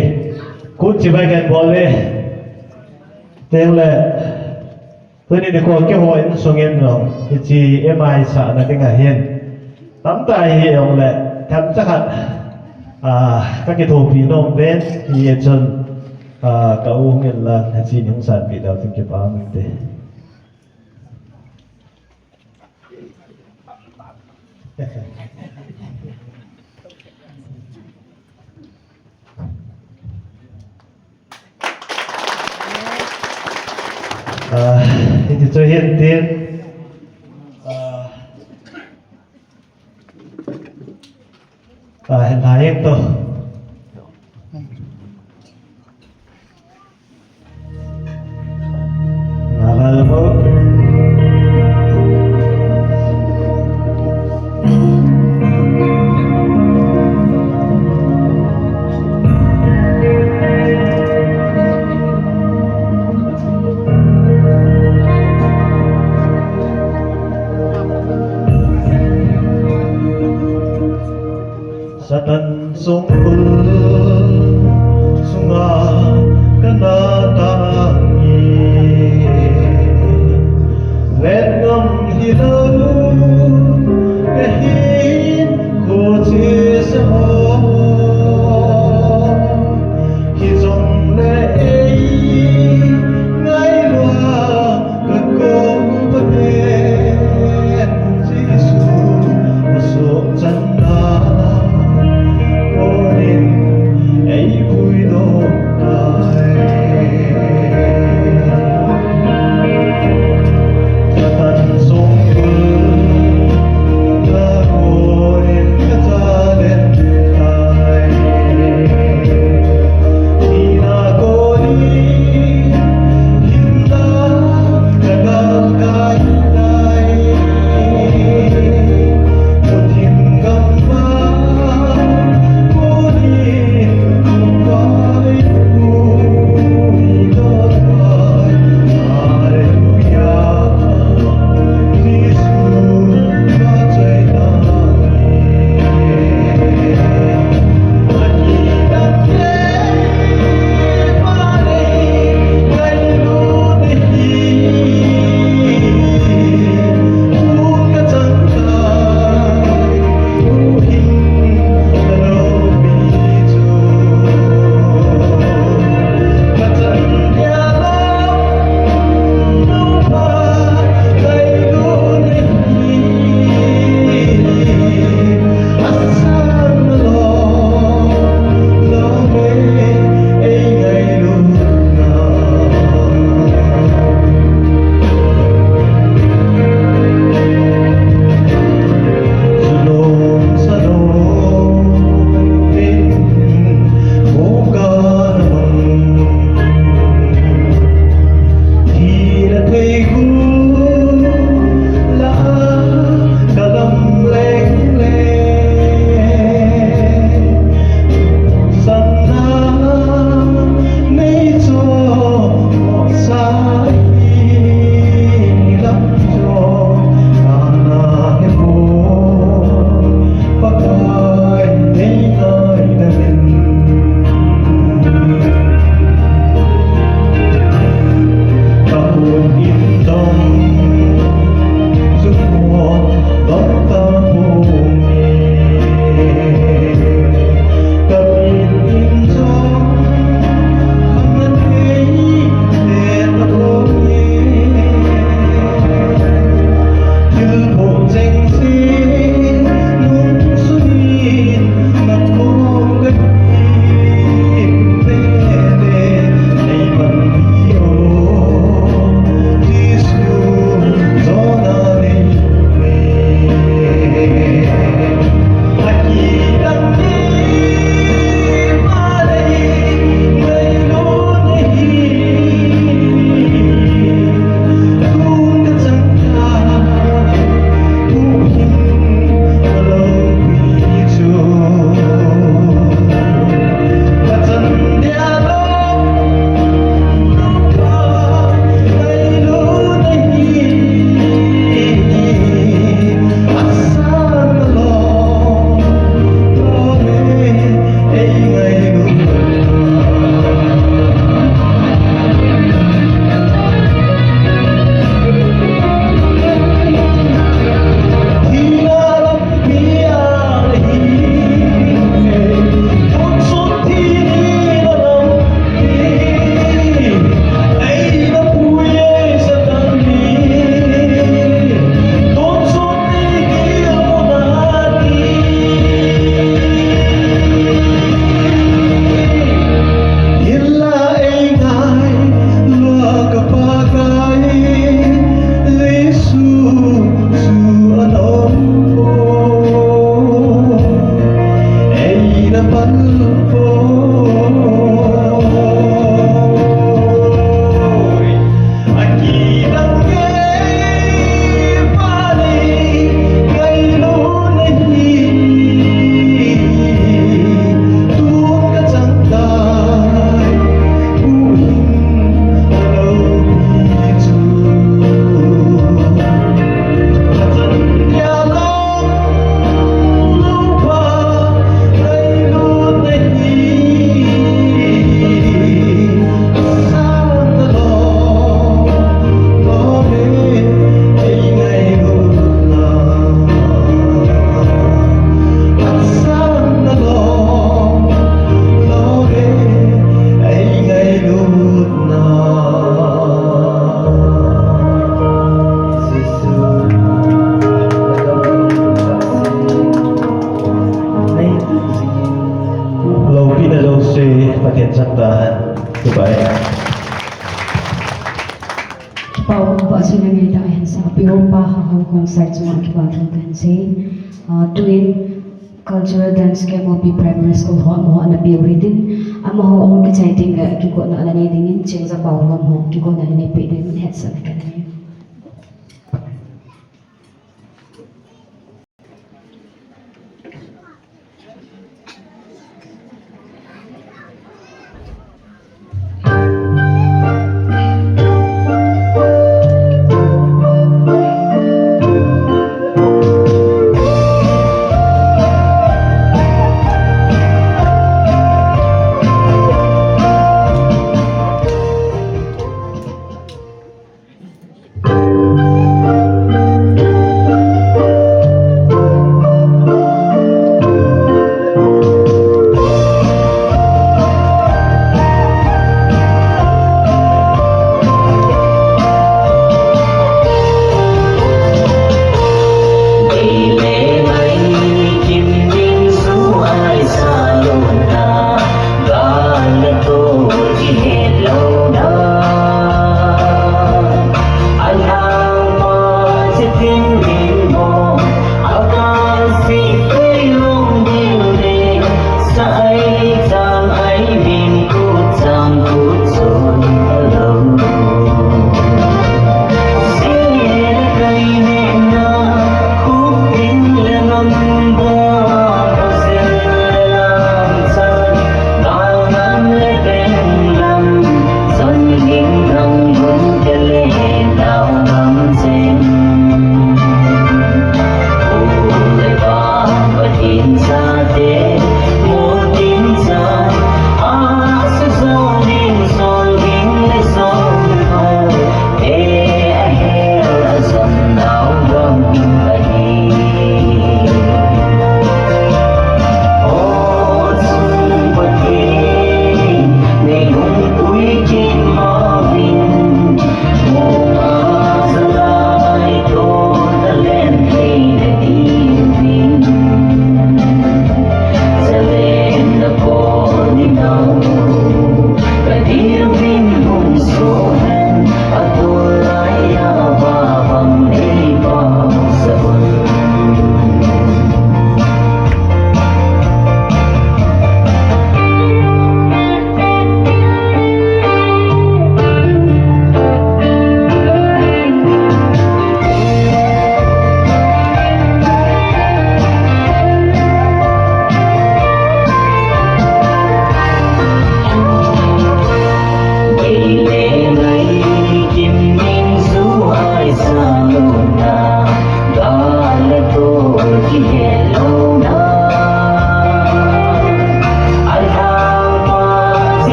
Kut chibai kahin bol e. Chuteng le tuni nikho keiho insung in jong hiche M I sahna dinga hin tamtah hijongle themcha khat, ah, kakithopi nom pen hichun, ah, ka u hung in lang hiche ni hung sanpeh dau tin kipa um inte. Ah, hiti chu hin tin. Ah, ah, hin la jeng to. Satan songkul sunga kana tang e, vet ngam hilou kahinkho chesa ho, hijongle ei ngailua kakou paten Jesu nasoh channa konin eipuidoh tai. Satan songkul na ko Hita hin sa piu pa ha ho kong sai chunga kipa thu kan sei. Ah, tuin cultural dance K M O P Primary School ho amaho ana piu hitin, amaho ahung kichai ding le kigotna ana nei dingin Cheng Za Pau Lom ho kigotna ana nei pe dingin hetsahna kan nei.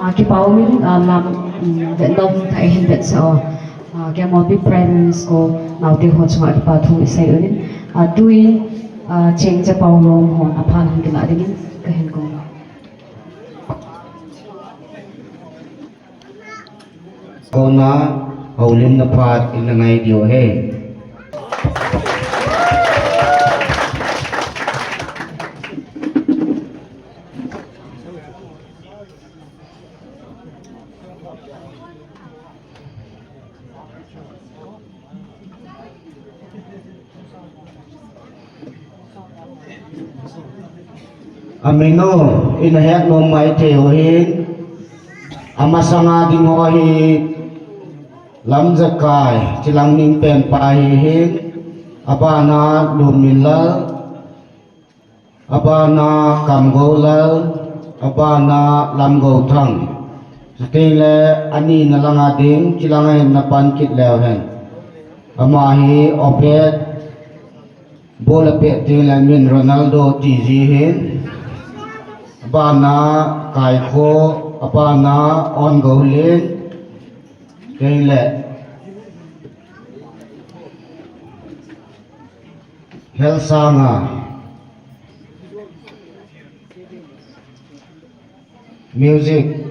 Ah, kipa umin, ah, lam, mm, vetnom kahin vetsah o. Ah, K M O P Primary School naote ho chunga kipa thu isei unin. Ah, tuin, ah, Cheng Za Pau Lom hon aphan hung kilah dingin kahin kong. Kona, houlimna phat ina ngai diu ahi. Amin u, ina het nom mai thei u hin, amasanga ding ho hi Lamjakai, Chilang Ningpen pa hi hin, abana Lunminlal, abana Kamgoulal, abana Lamgouthang. Chutengle anina langa ding, Chilang a hin na pan kit leu hen. Ama hi Obed, ball a pet tengle min Ronaldo tiji hin. Abana Kaikho, abana Ongoulin. Tengle Helsanga. Music.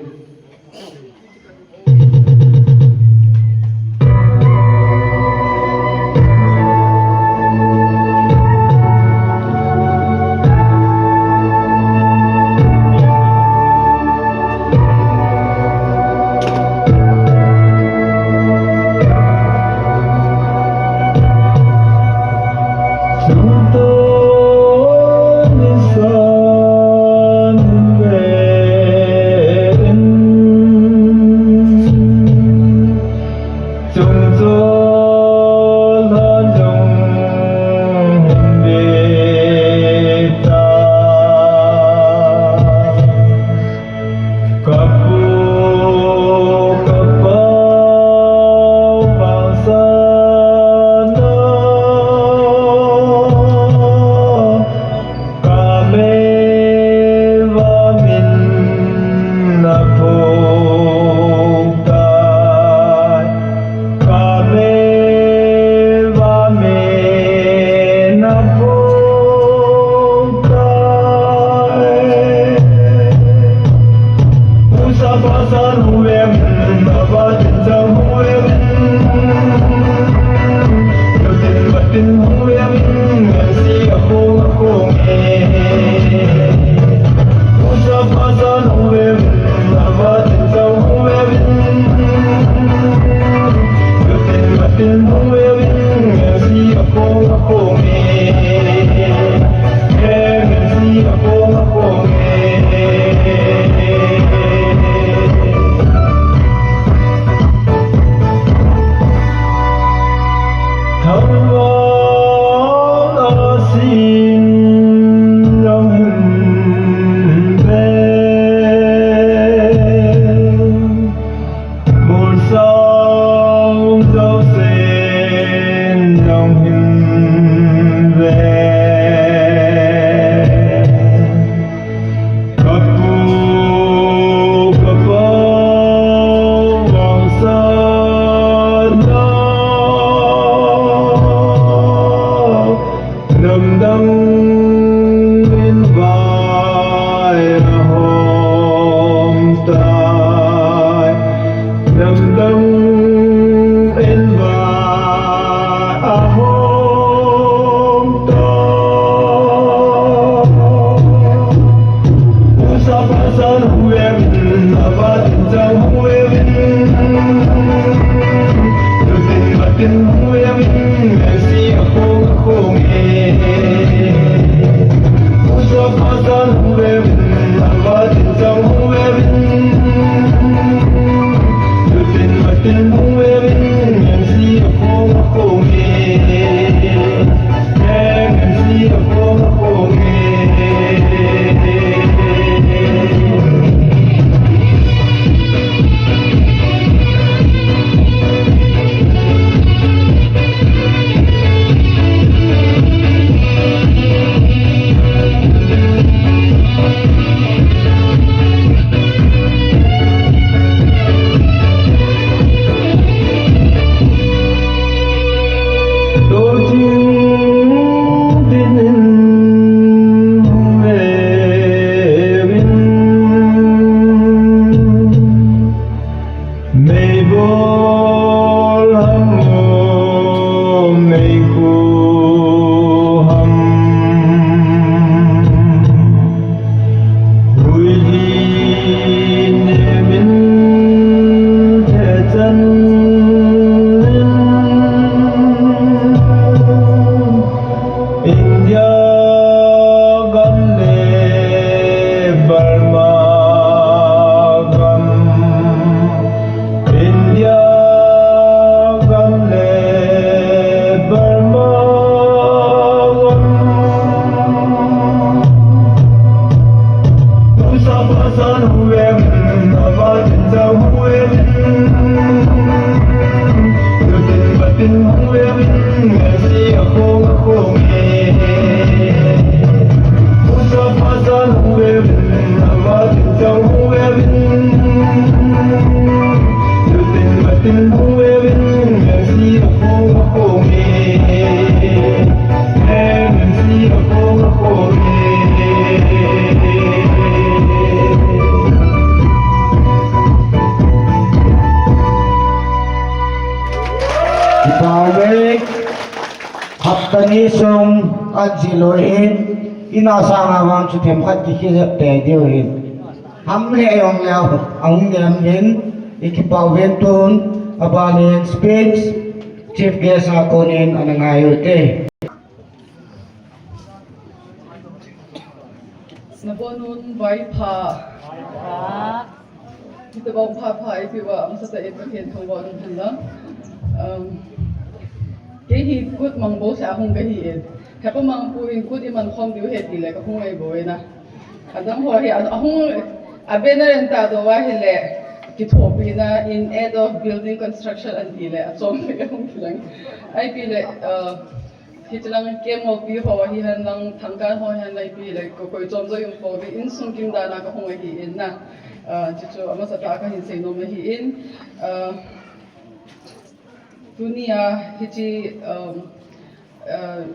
An ji lou hin, ina sanga vang chu themkhat kikijep tei diu hin. Ham le jong le, ahung nem hin, i kipah uvin tun, abanin speech, chief guest a konin ana ngai ute. Nabonun vaipha. Hitabang pha pha eipeuva, amasatah in Pathen thangvah in umhen lang. Um, kei hi kut mang bou seh a hung kahi in. Hepa Mangpu in kut iman khom diu ahi tile kahung ahi bou in a. Adang ho hi a, ahung, a banner in tahdoh uva ahile, kithopina in aid of building construction ati le, achom le kahung kilang. Ahipile, uh, Hichelang Kemmolpi ho hihen lang, Thangkan ho hihen lang, ipi le, ko koi chom jo yung po, insung kim dan a kahung ahi in na. Ah, chuchu amasatah a kahin seinom ahi in. Ah, tunia, hiche, um, ah,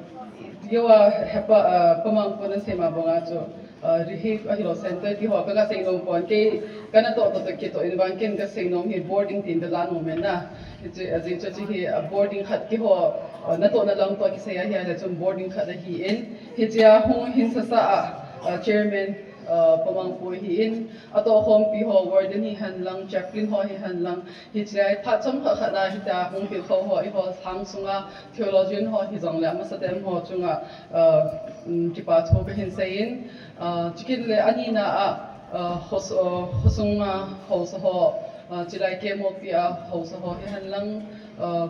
jouva hepa, ah, Pa Mangpu in asei ma banga chu, ah, Rihip ahilou center ti ho kaga seinom pon, kei kana toh toh toh kitoh in vang ken kaseinom hi boarding tin kalan nom in na. Hiche, ajeh chu hiche hi, ah, boarding khat keiho, ah, natohna lang toh kisei ahi a, hiche chun boarding khat ahi in. Hichea hung hinsasa a, ah, chairman, ah, Pa Mangpu ahi in. Atohkhompi ho, warden hihen lang, chaplain ho hihen lang. Hichea phat chomkhat khat a hitia hung hilkhou ho, eiho sang sunga theologian ho hijongle, amasatah in ho chunga, ah, um, kipa thu kahin sei in. Ah, chukit le anina a, ah, khos-, ah, khosung a haosa ho, ah, chulai Kemmolpi a haosa ho hihen lang, ah,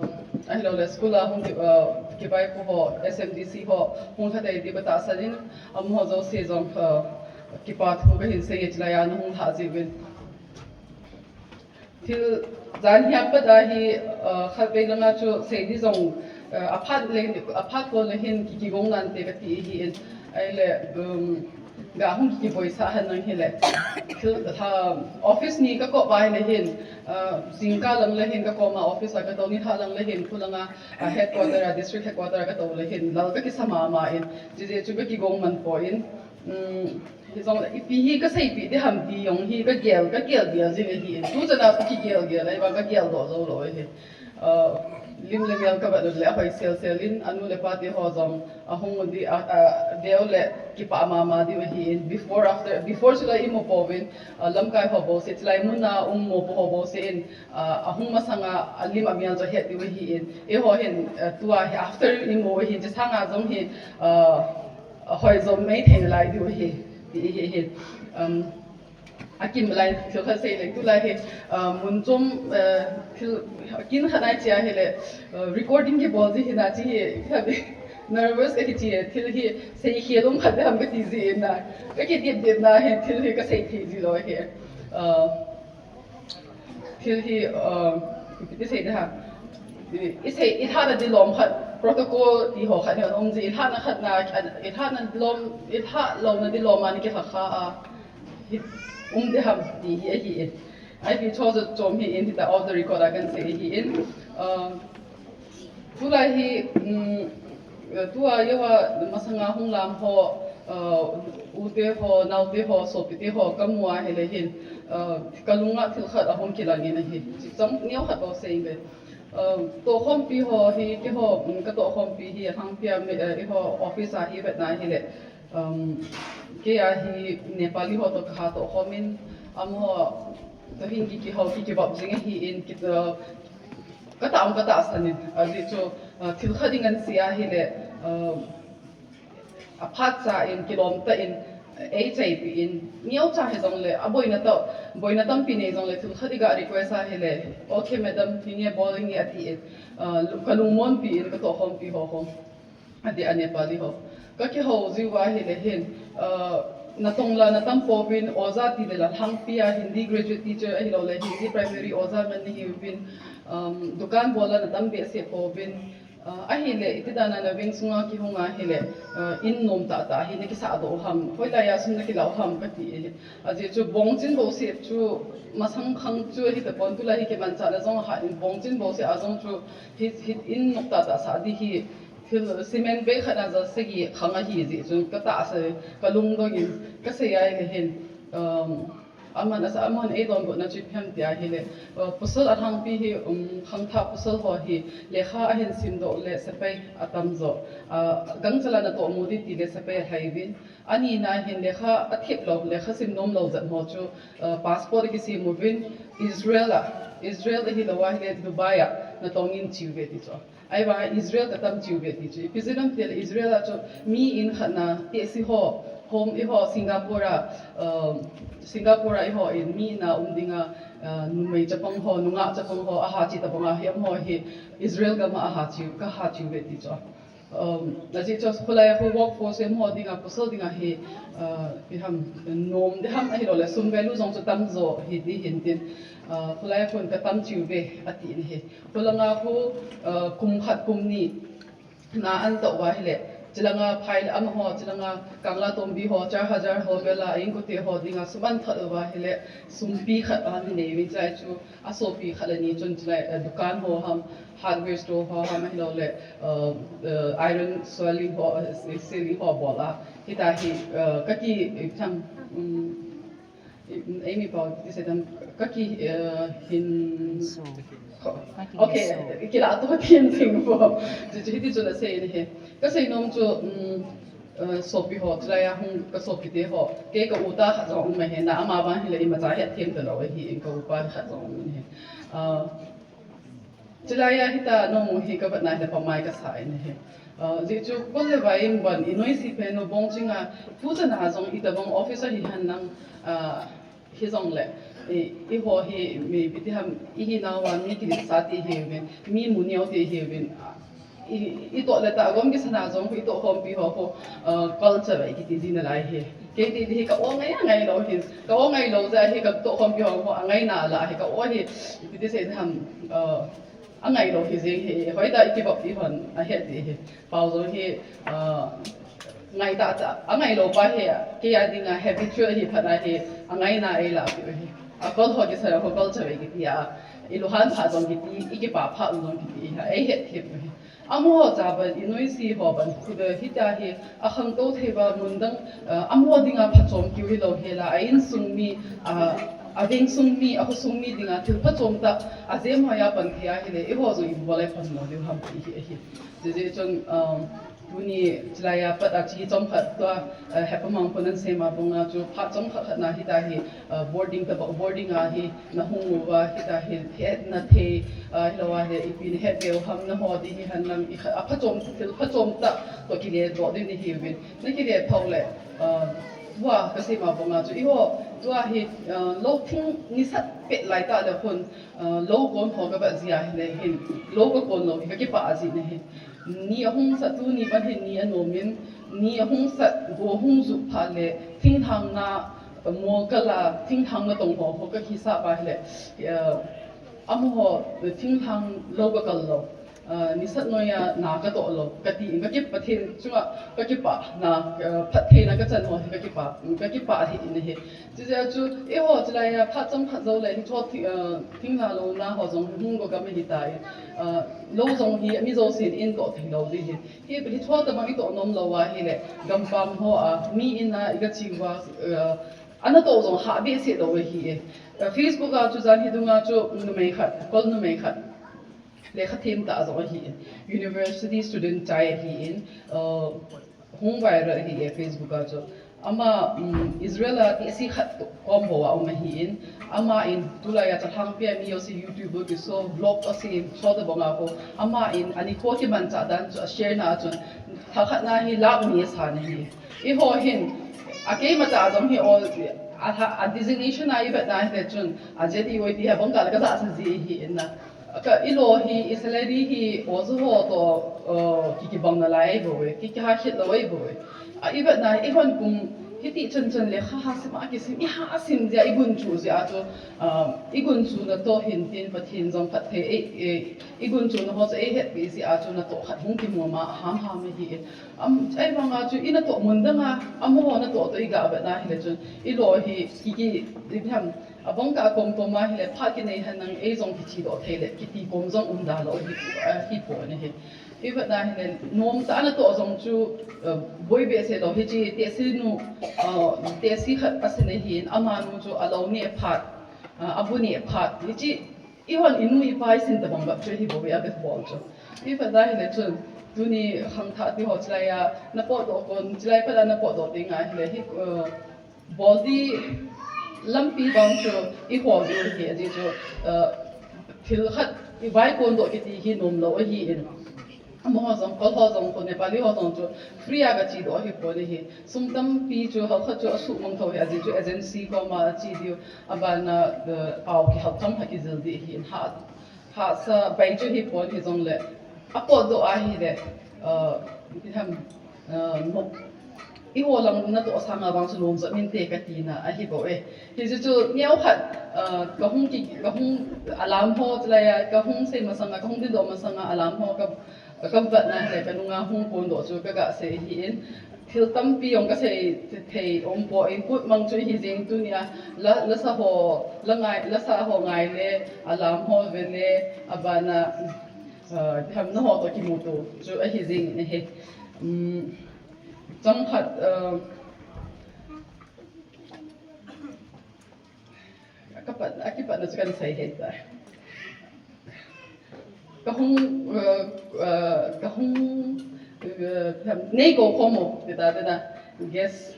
ahiloule school a hung ki, ah, kivaipo ho, S M D C ho, hung khat ahi ti katahsan in, amaho jouse jong, ah, kipa thu kahin sei e, chulai a nahung lhah jeh uvin. Thil jan hiam pat a hi, ah, khatvei langa chu sei di jong, ah, aphat le, aphat kon le hin ki, kigong nante kati ahi in. Ahile, um, ga hung ki, kiboisah hen lang hile. Thil, ah, office ni kakop a hile hin, ah, jingkah lang le hin kakom a office a katou, nilhah lang le hin, khulanga, ah, headquarter a, district headquarter a katou le hin, lal kakisa mama in, chuche chu kakigong man poi in. Um, hijongle, ipi hi kaseipeh ding ham ti jong hi kagel, kagel gel jing ahi. Tuchan a kagel gel, ahivang kagel doh jou lou ahi. Ah, lim le mel kavet le ahoi sel sel in, anu le pa te ho jong, ahung di, ah, ah, deu le kipah mama diu ahi in. Before, after, before chulai imu pouvin, ah, lamkai ho bouseh, chulai mun a um mopo ho bouseh in, ah, ahung masanga, alim amel chu ahet diu ahi in. Eiho hin, ah, tua hi after imu ahi, chusanga jong hi, ah, Ahoi jom mei thei nalai diu ahi, ti ahi, ahi. Um, akim lai thil khat sei le, tulai hi, uh, mun chom, uh, thil, kin khat nai chia hile, uh, recording kibol ji hina chi hi, khat hi, nervous kahi chi, thil hi, sei khel um khat ham kati ji na, kakidip dip na hi, thil hi kasei thei ji lou hi. Uh, Thil hi, uh, ipi ti sei ding ham. I, isei, ilhahna dilom khat, protocol ti ho khat hi ana um ji, ilhahna khat na, ilhahna lom, ilhah louna dilom a ana kilha kha a, hi, um ding ham ti hi ahi in. Ipi cho jo chom hi in, hita off the record a kahin sei ahi in. Uh, Tulai hi, um, tua jouva masanga hung lam ho, uh, ute ho, naote ho, sopite ho, kamu a hile hin, uh, kalunga thil khat ahung kilang in ahi. Chom neo khat bou sei inge. Uh, tohkhompi ho hi, keiho, um, katohkhompi hi, alhangpia, uh, eiho office a hi vetna hile. Um, kei a hi Nepali ho toh kaha tohkhom in, amaho toh hin ki, kihou, ki, kivop jing ahi in, ki, uh, Katah um katahsan in, ajeh chu, ah, thil khat ding ahin sei ahile, ah, aphat cha in, kilom tah in, eichaipi in, neocha hijongle, aboina tah, boina tampi nei jongle, thil khat ding a request ahile, okay madam, hinge bol inge ati in, ah, kalungmonpi in, katohkhompi ho ho. Ati a Nepali ho. Kakihou jiu va hile hin, ah, natong la natam pouvin, oja ti le la lhangpi a Hindi graduate teacher ahilouleh Hindi primary oja ngen nahiuvin, um, dukan bol la natam behseh pouvin, ah, ahile iti dan a naveng sunga kihung ahile, ah, in nom tah tah hi nakisah doh u ham, hoilai a sum nakilah u ham kati e. Ajeh chu bongchin bouseh chu masang khang chu hitapon tulai hi kimanchah na jong ahat in bongchin bouseh a jong chu hi, hi in nok tah tah sah di hi Thil cement bag khat a ja sagi khang ahi jeh chun ka tahsa, ka lungdong in ka sei ahile hin, um, Aman asa aman eidonbutna chu ipi ham tia ahile, uh, pasal alhangpi hi, um, khangthah pasal ho hi lekha ahin simdoh le sepai atamjo. Uh, gangchal a natoh mu ding tile sepai alhai uvin. Anina hin lekha athip lou, lekha sim nom lou jat ho chu, uh, passport akisem uvin, Israel a, Israel ahilou ahile Dubai a natong in chi uve ti chu. Ahivanga Israel katam chi uve ti chu. Ipi jeh ham tile Israel a chu mi in khat na tehse ho, home eiho Singapore a, um, Singapore a eiho in mi in a um dinga, uh, numei chapang ho, nungah chapang ho, aha chi tabang a hi amaho hi Israel gam a aha chi, kaha chi uve ti chu. Um, ajeh chu khulai a khu workforce amaho dinga, pasal dinga hi, uh, ipi ham, nom ding ham ahilou le sum value jong chu tamjo hi ti hin tin, uh, khulai a khun katam chi uve ati in ahi. Khulanga khu, uh, kum khat kum ni na anatoh uva ahile, chulanga phai le amaho, chulanga Kangla Tombi ho, Char Hajar ho, Bela, Ingkute ho dinga sum anatoh uva ahile, sumpi khat ahin nei uvin chulai chu, asopi khat le ni chun chulai, uh, dukan ho ham, hardware store ho ham ahilou le, uh, uh, iron soiling ho, uh, selling ho bol a. Hita hi, uh, kaki, eh, tham, um, Amy pau, ti se dan, kaki, eh, hin, so, kaki okay, so. Kila tu Pathen sing po. Chu, chu hiti chu la sei ni he. Kasei nom chu, um, eh, sopi ho, chulai a hung kasopi te ho. Kei ka u ta khat jong um ahi na, ama vang hile imacha hethem talou ahi, in ka upa khat jong um ahi. Ah, Chulai a hita nom u hi kavetna hile pamai kasa in ahi. Ah, ajeh chu kol le vai in ban, inoise pen u bong chinga, tuchan a jong itobang office a hihen lang, ah, hijongle, i, eiho hi mi ipi ti ham, ihinau a mi kiletsah ti ihiuvin, mi mu neo ti ihiuvin, ah, i, itoh le tah gom kisan a jong itoh khompi ho khu, ah, culture vai kiti ji nalai hi. Kei ti hi ka o ngai a ngai lou hin, ka o ngai lou jeh a hi ka toh khompi ho khu angai nalai hi ka o hi, ipi ti sei ham, ah, Angai lou hi jeng hi, hoitah a ikibol ti hon ahet ji hi. Pau jong hi, ah, ngai tah tah, angai lou pa hi, kei a dinga habitual hi phat a hi, angaina eilah piu hi. Akol ho kisan a ho kol chavei kiti a, ilunghan pha jong kiti, ikipa pha jong kiti hi, eihet thei hi. Amaho cha ban, inoise ho ban, khu de hita hi, akhangtou thei uva mun dang, ah, amaho dinga phachom kiu hilou hela, a insung mi, ah, aveng sung mi, akhosung mi dinga thil phachom tah, ajem hoi a pan thei ahile, eiho jong ibol a ipan mo diu ham ti hi ahi. Jeh jeh chun, um, tuni chulai a pat a chi chomkhat tua, uh, Hepamang khun ahin sem a bang a chu phat chomkhat khat na hita hi, uh, boarding tobang, boarding a hi nahung uva hita hi, hetna thei, uh, hilou ahile ipi nahet diu ham naho ti hi henlang, i kha, aphachom, thil phachom tah toh kile doh diu nahiuvin. Nakile thou le, uh, tua kasei ma bang a chu, eiho, tua hi, uh, lou thing nisat pet lai tah le khun, uh, lou kon ho kavet ji ahile hin, lou kakon lou hi kakipah ji ahi. Ni ahung sat, tuni ban hin ni anom in, ni ahung sat, go hung juh phat le, thinglhang na, uh, mo kal a, thinglhang natong ho, ho kahisap ahile, uh, amaho, uh, thinglhang lou kakal lou. Ah, nisat noiya na katoh lou, kati in, kakipah, Pathen chunga kakipah na, ah, phattheina kachan ho hi kakipah, kakipah hi in ahi. Chujeh a chu, eiho chulai a phat chomkhat jou le, hicho thi, ah, thinglhang lou na ho jong hung go gam ahitai. Ah, lou jong hi mi jousen in toh thei lou ding hi. Hi, hicho tobang itoh nom lou ahile, gampam ho a, mi in a, iga che uva, ah, ana toh jong hah behseh lou ahi e. Ah, Facebook a chu jan hi dunga chu numei khat, kol numei khat. Lekha them tah jong ahi in, university student chai ahi in, uh, hung viral ahi e Facebook a chu. Ama, um, Israel a tehse khat kom bou a um ahi in, ama in tulai a chalhangpi a mi jouse YouTube kiso vlog asem, chutobang a khu, ama in anikho kimanchah dan chu ashare na a chun, lha khat na hi lakh ni asan ahi. Eiho hin, a keima cha jong hi all, a, a designation a ivet na hile chun, a Z E O ti hi abang kah le kajahsah ji ahi in na. Ka, ilo hi, i salary hi, oja ho toh, uh, ki, kibang nalai ahi bou e, ki, kiha khit lou ahi bou e. A, ivet na, eihon kum, hiti chan chan lekha ha sim a kisim, iha sim jeh a, igunchu jeh a chu, uh, igunchuna toh hin tin Pathen jong phatthei, e, e, igunchuna ho chu eihetpi jeh a chu natoh khat hung kimu ma, ham ham ahi e. Am, ahivang a chu, inatoh mun dang a, amaho natoh toh iga vet na hile chun, ilo hi, ki, ki, ipi ham, Abang kah a kom kom a hile phat kinei henlang ei jong kiche doh thei le kiti kom jong um da lou hi, eh, hi pon ahi. Ivet na hile, nom tah a natoh jong chu, uh, boi behseh lou, hiche tehse nu, uh, tehse khat asin ahin, amanu chu alou neh phat, uh, abu neh phat, hiche, eihon inu ipa isin tabang bep chu hibou ve abol chu. Ivet na hile chun, tuni khangthah ti ho chulai a, napotdoh kon, chulai phat a napotdoh teng ahile, hi, uh, Bol di lampi vang chu ihol diu ahi, ajeh chu, uh, thil khat ivai kondoh kiti hi nomlou ahin. Amaho jong, kol ho jong, ko Nepali ho jong chu free a kachedoh ahipon ahi. Sum tampi chu, hao khat chu asuhmang thou ahi, ajeh chu agency koma ache diu, abana, uh, pao kihal tam khat kijil ding ahin. Ha, Hahsa bai chu hipon hijongle, apotdoh ahile, uh, ipi ham, uh, mo, eiho lang natoh sanga vang chu nom jep inte katina ahibou e. Hiche chu neokhat, uh, kahung ki, kahung alam ho chulai a, kahung sei masanga, kahung dingdoh masanga alam ho ka, kavet na hile kanunga hung kondoh chu kaga sei ahin. Thil tampi jong kasei thei umpon, kut mang chu hijeng tunia, la, lasa ho, la ngai, lasa ho ngai le, alam ho ve le, abana, uh, tham na ho toh kimuto chu ahijeng ahi. Um, chomkhat, uh, Akipat, akipatna chu kahin sei ahitai. Kahung, uh, uh, kahung, uh, neikou khom u, tita, tita, guest,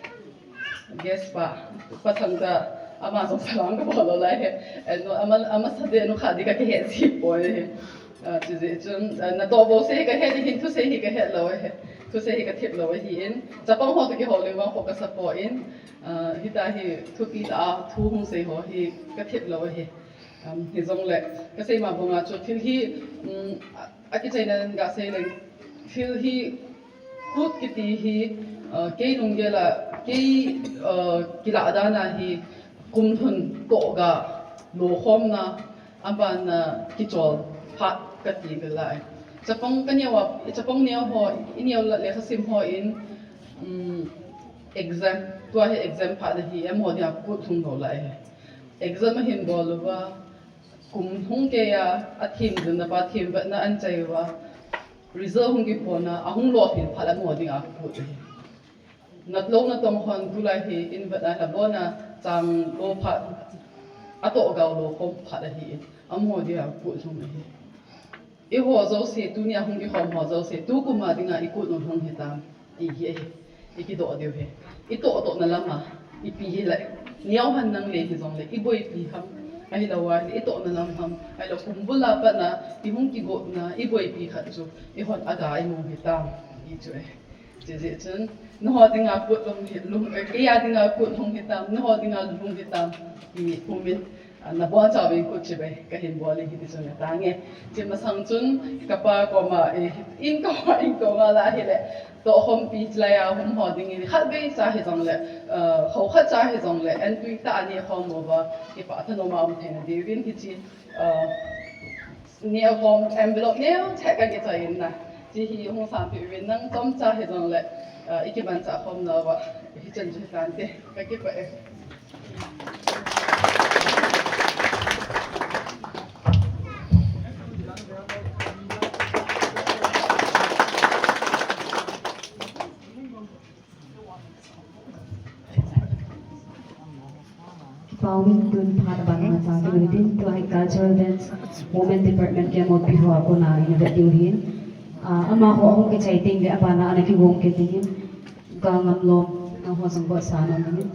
guest pa, pasang ta, ama jong salam kabol lou lai ahi. Eh, no, ama, ama sa de, no kha di kakihet ji poi ahi. Ah, chujeh chun, ah, natoh bou sei hi kahet ahin, thusei hi kahet lou ahi. Thusei hi kathip lou ahin. Chapang ho toh kihoulim vang kho kasa poi, ah, hitia hi thupi tah a thu hung sei ho hi kathip lou ahi. Um, hijongle, kasei ma banga chu thil hi, um, a, akichaina gasei leng, thil hi kut kiti hi, uh, kei lunggel a, kei, uh, kilah dan a hi kum thum toh ga lokhomna, abana kichol phat kati nalai. Chapang kaneo a, chapang neo ho, ineo la lekhasim hon, um, exam, tua hi exam phat ahi, amaho dinga kut lhung lou lai ahi. Exam ahin bol uva, kum hung kei a, athem jilna pa themvetna ahin chai uva, result hung kiphon a, ahung lolhin phat amaho dinga kut ahi. Natlou natong hon tulai hi, ivet a lhabona, chang lo phat, atoh ga u lokhom phat ahi, amaho dinga kut lhung ahi. Eiho jouse, tunia hung kikhom ho jouse, tukum a dinga ikut u lhung hitam, ti hi ahi, ikidoh diu ahi. Itoh tohna lama, ipi hile, neo henlang le hijongle, iboipi ham, ahilou a, itohna lam ham, ahilou kumbul a patna, ihung kigotna, iboipi khat chu, eihon aga imu hitam, ti chu ahi. Chujeh chun, nangho dinga kut lhung hi, lhung, eh, kei a dinga kut lhung hitam, nangho dinga lhung hitam, ti pumin, ah, nabonchauvin kut chibai kahin bol e hiti chun katange. Chumasang chun, kapa koma, eh, in koma, in koma la hile, tohkhompi chulai a hung ho dingin, khatvei cha hijongle, ah, kho khat cha hijongle, entui tah a nehkhom uva, kipah thanom a um theina diuvin hiche, ah, neo khom envelope neo thei kakichoi in na. Hiche hi hung sanpeh uvin nang chomcha hijongle, ah, ikimanchah khom nauva. Hichan chu hitante. Kakipah e. Kipa umin tun phat abana chang kit uhitin, tua hi cultural dance, women department kei a mopi ho a kona hin vet diu ahin. Ah, amaho ahung kichai teng le abana ana kigong kit ding ahin. Gal ngam lom, nangho jong bol sa nom in.